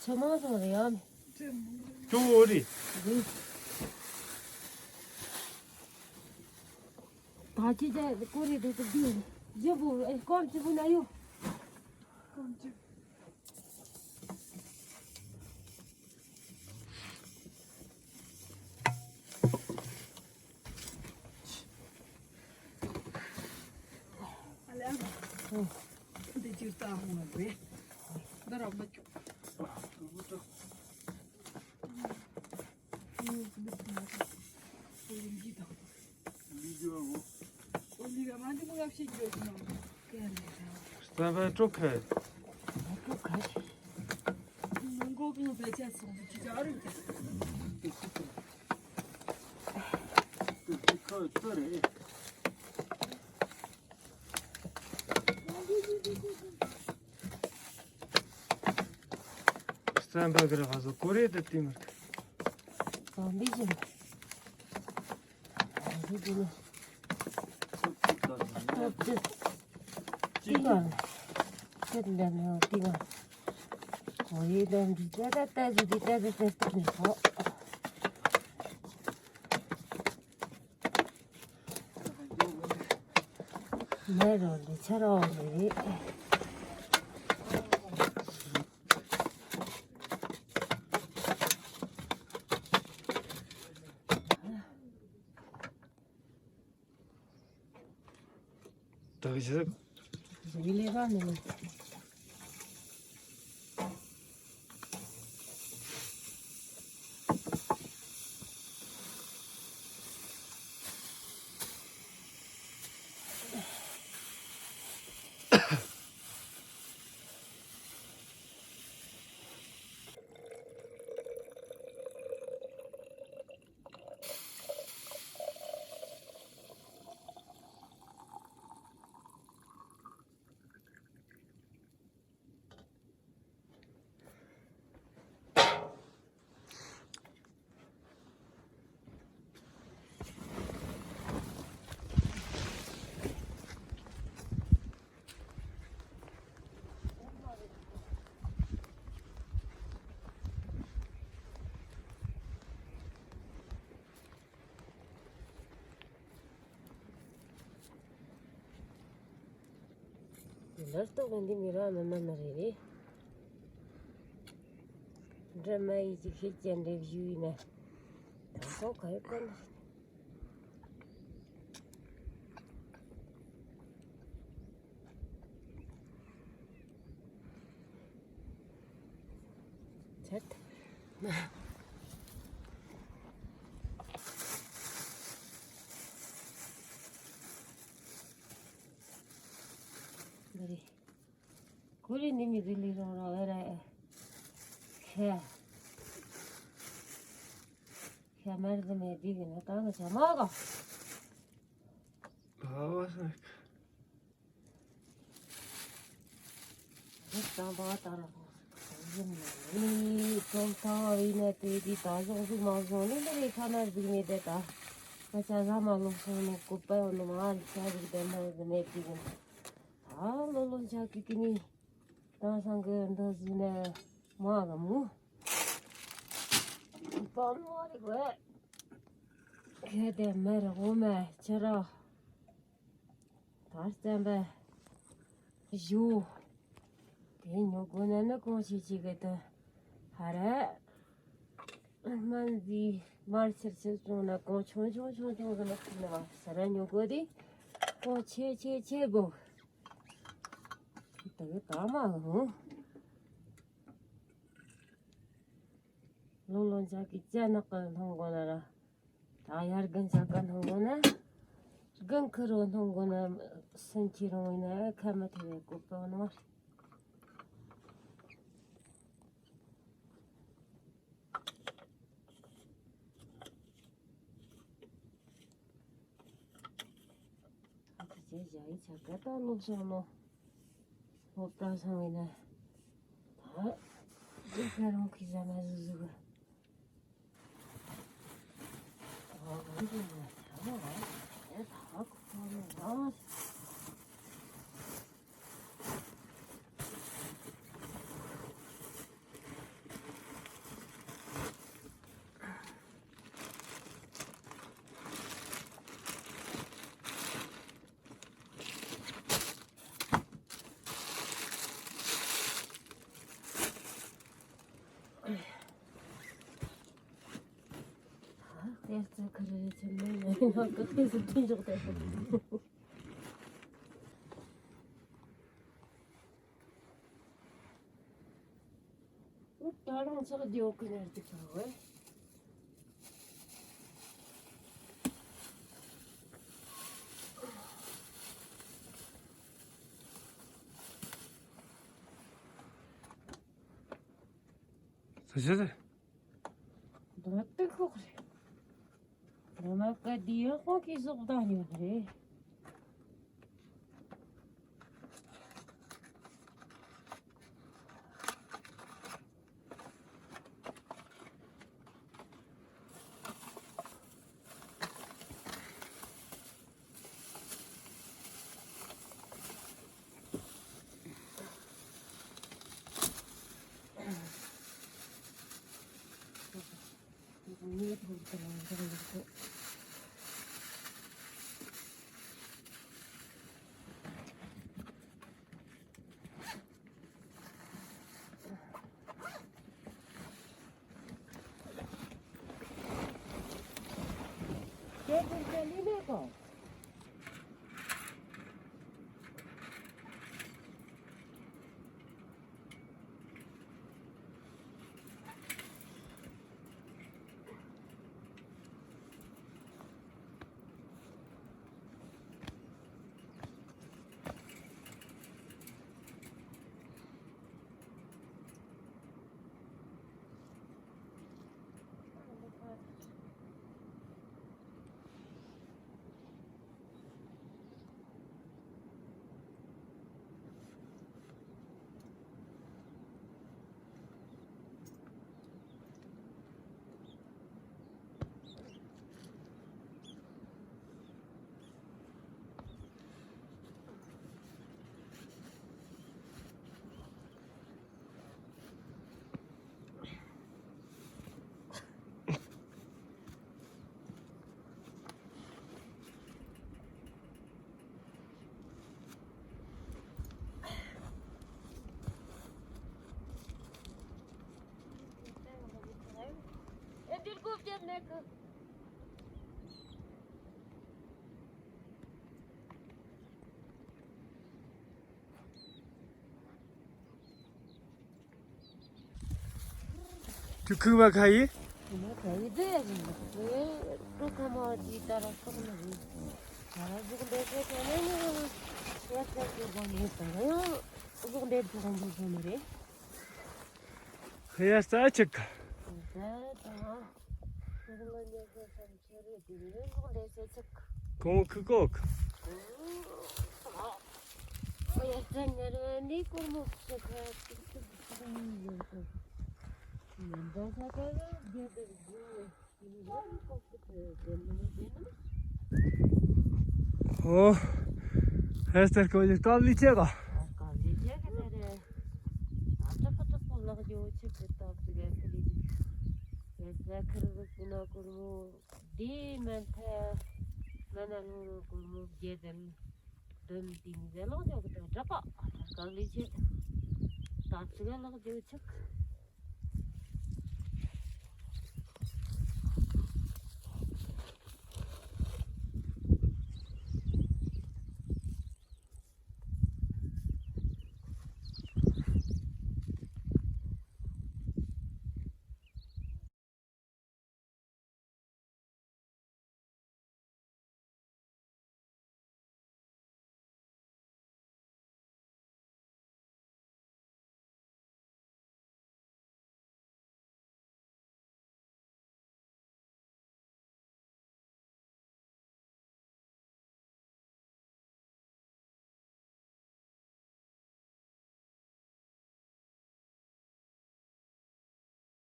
ཆ་མང་སོང་རེད་ཡ། ཅུང་འོ་རེད། ད་ཅི་ཅག་ཀོ་རེ་དེ་ཚོ་བསྡུས་རྗེ་པོ་ཨེ་སྐོམ་ཅི་པོ་ན་ཡོ། སྐོམ་ཅི། འདི་ར་མ་ཅོ། རྩམ་པ་སྤྲོ་ཁ། རྩམ་པ་གི་ར་ཧ་ཟོ་ཀོ་རེ་དེ་དེ་མར་གང་འདི་བཞིན། མེ་རོ་ལི་ཆ་རོ་ལི་རེད། ད་གི་ཞིག་ཟིག་ལས་ར་ནི། ལར་ཏོག་ལ་འདི་མི་ར་མི་མ་མི་རེ་རེ། འདྲ་མ་ཡི་ཅིག་ཤེས་ཀྱང་འདྲེ་བཞུ་ཡིན་ན། ད་སོང་ག་ཡོད་ག་ནི། ཚད། འདི་རེད། ཁོ་རེ་ནི་མི་རེ་ལི་རོ་རོ་ཨེ་ར་ཨེ། ཤ། ཤ་མར་གི་མེད་དེ་གི་ནི་ད་གི་ཤ་མ་ག། ཨ་བ་སེ། རིགས་དང་པོ་ལྟར་ཡིན་ནི་ཀྲོང་ཐང་ཡིན་ན་དེ་དེ་ད་བཟོ་ཟིག་མ་བཟོ་ནི་འདི་རེད་ཁ་ན་ཟིག་མེད་དེ་ད་ང་ཅག་ཟ་མ་ལོག་སོང་ནོ་ཀུ་པ་ཡོད་ནོ་མ་རིག་ས་རིག་དེ་མ་ཟིག་མེད་དེ་གི་ད་ལོ་ལོ་ཆ་ཀི་ཀི་ནི་ད་སང་གི་འདི་ཟིག་ནས་མ་གི་མུ་པ་མ་རིག་བས་ཁེ་དེ་མེ་རི་འོ་མེ་ཁྱེད་ར། ད་བརྩམས་པ་བཞུ། དེ་ཉོ་དགོས་ན་ནི་གོང་ཆེ་ཆེ་གི་དུ་ཧ་ར། སྨན་རྫས་མར་ཆེར་ཆེར་བྱུང་ན་གོང་ཆུང་ཆུང་ཆུང་ཆུང་གི་ནི་ཁུག་ནི་བ་ས་ར་ཉོ་དགོས་དེ་གོང་ཆེ་ཆེ་ཆེ་དགོས། དེ་གི་ད་མ་འོང་། ལོ་ལོ་འཇའ་གི་ཅ་ནག་གི་སྣང་གོ་ན་ར། ད་ཡར་རྒན་ཆ་ག་སྣང་གོ་ན། རྒན་ཁི་རོ་སྣང་གོ་ན། སུན་ཁྱི་རོང་ཡིན་ན་ཁ་མི་ཐེ་བའི་གོ་པ་ནོར། ཨ་ཁུ་ཅེ་ཞ་ཡི་ཆ་ག་ད་ལོ་སོང་ནོ། སློབ་གྲྭ་སོང་ཡིན་ན། ད་རྒན་ཁ་རོང་ཁི་ཟ་མ་ཟུ་ཟུ་གི། ཚོགས་རྒྱལ་བོ་ཀུན་ཡར་གྱི་ཁ་བས། ཟ་ཟ་ཟ། འདི་ནི་སྟུག་ཤོག་རེད། འདི་ནི་ཀ་དེའི་དཔུང་གིས་ཟོག་བདག་ཉོ་གི་རེད། དུ་ཁུག་མ་ཁ་ཡི། ཁུག་མ་ཁ་ཡི་དེ་ཡ་ཞིག་འདུག་དེ་ཏོ་ཁ་མ་དེ་ད་ར་སོག་ནི་རེད། ད་ར་ཟུག་འདྲེ་ཟེར་དེ་ནས་ནི་ཡ་ཟེར་གི་དགོངས་ནས་ད་ར་ཡང་ཟུག་འདྲེ་དེ་དགོངས་དགོས་ནི་རེད། ཧེ་ཡ་ས་ཆིག་ད་ད་ཟུག་ལ་ཉེ་ཟེར་ས་ཆེ་རེད་དེ་ནས་ཟུག་འདྲེ་ཟེར་ཆིག་གོང་ཁུ་ཀོག་ཨོ། ཧེ་སྟར་ཀོ་ཡི་ཀ་ལི་ཆེ་ག་ཀ་ལི་ཆེ་ག་དེ་རེད། ཨ་ཏག་ཏག་པོ་ལག་འཇོ་ཆེ་གི་སྟབས་ཀྱི་ཀ་ལི་ཆེ། ཧེ་སྟར་ཁར་གི་ཀུ་ན་ཀུར་མོ། དེ་མན་ཐལ། ང་ན་ལུང་རོ་གུར་མོ་བརྒྱད་དེ་ནི། དོན་དེ་ནི་ཟེ་ལོག་འཇོག་གི་དང་འདྲ་པ། ཨ་ཐ་གང་ལས་ཆེ། ད་ཚིག་ལག་འཇོག་ཆུག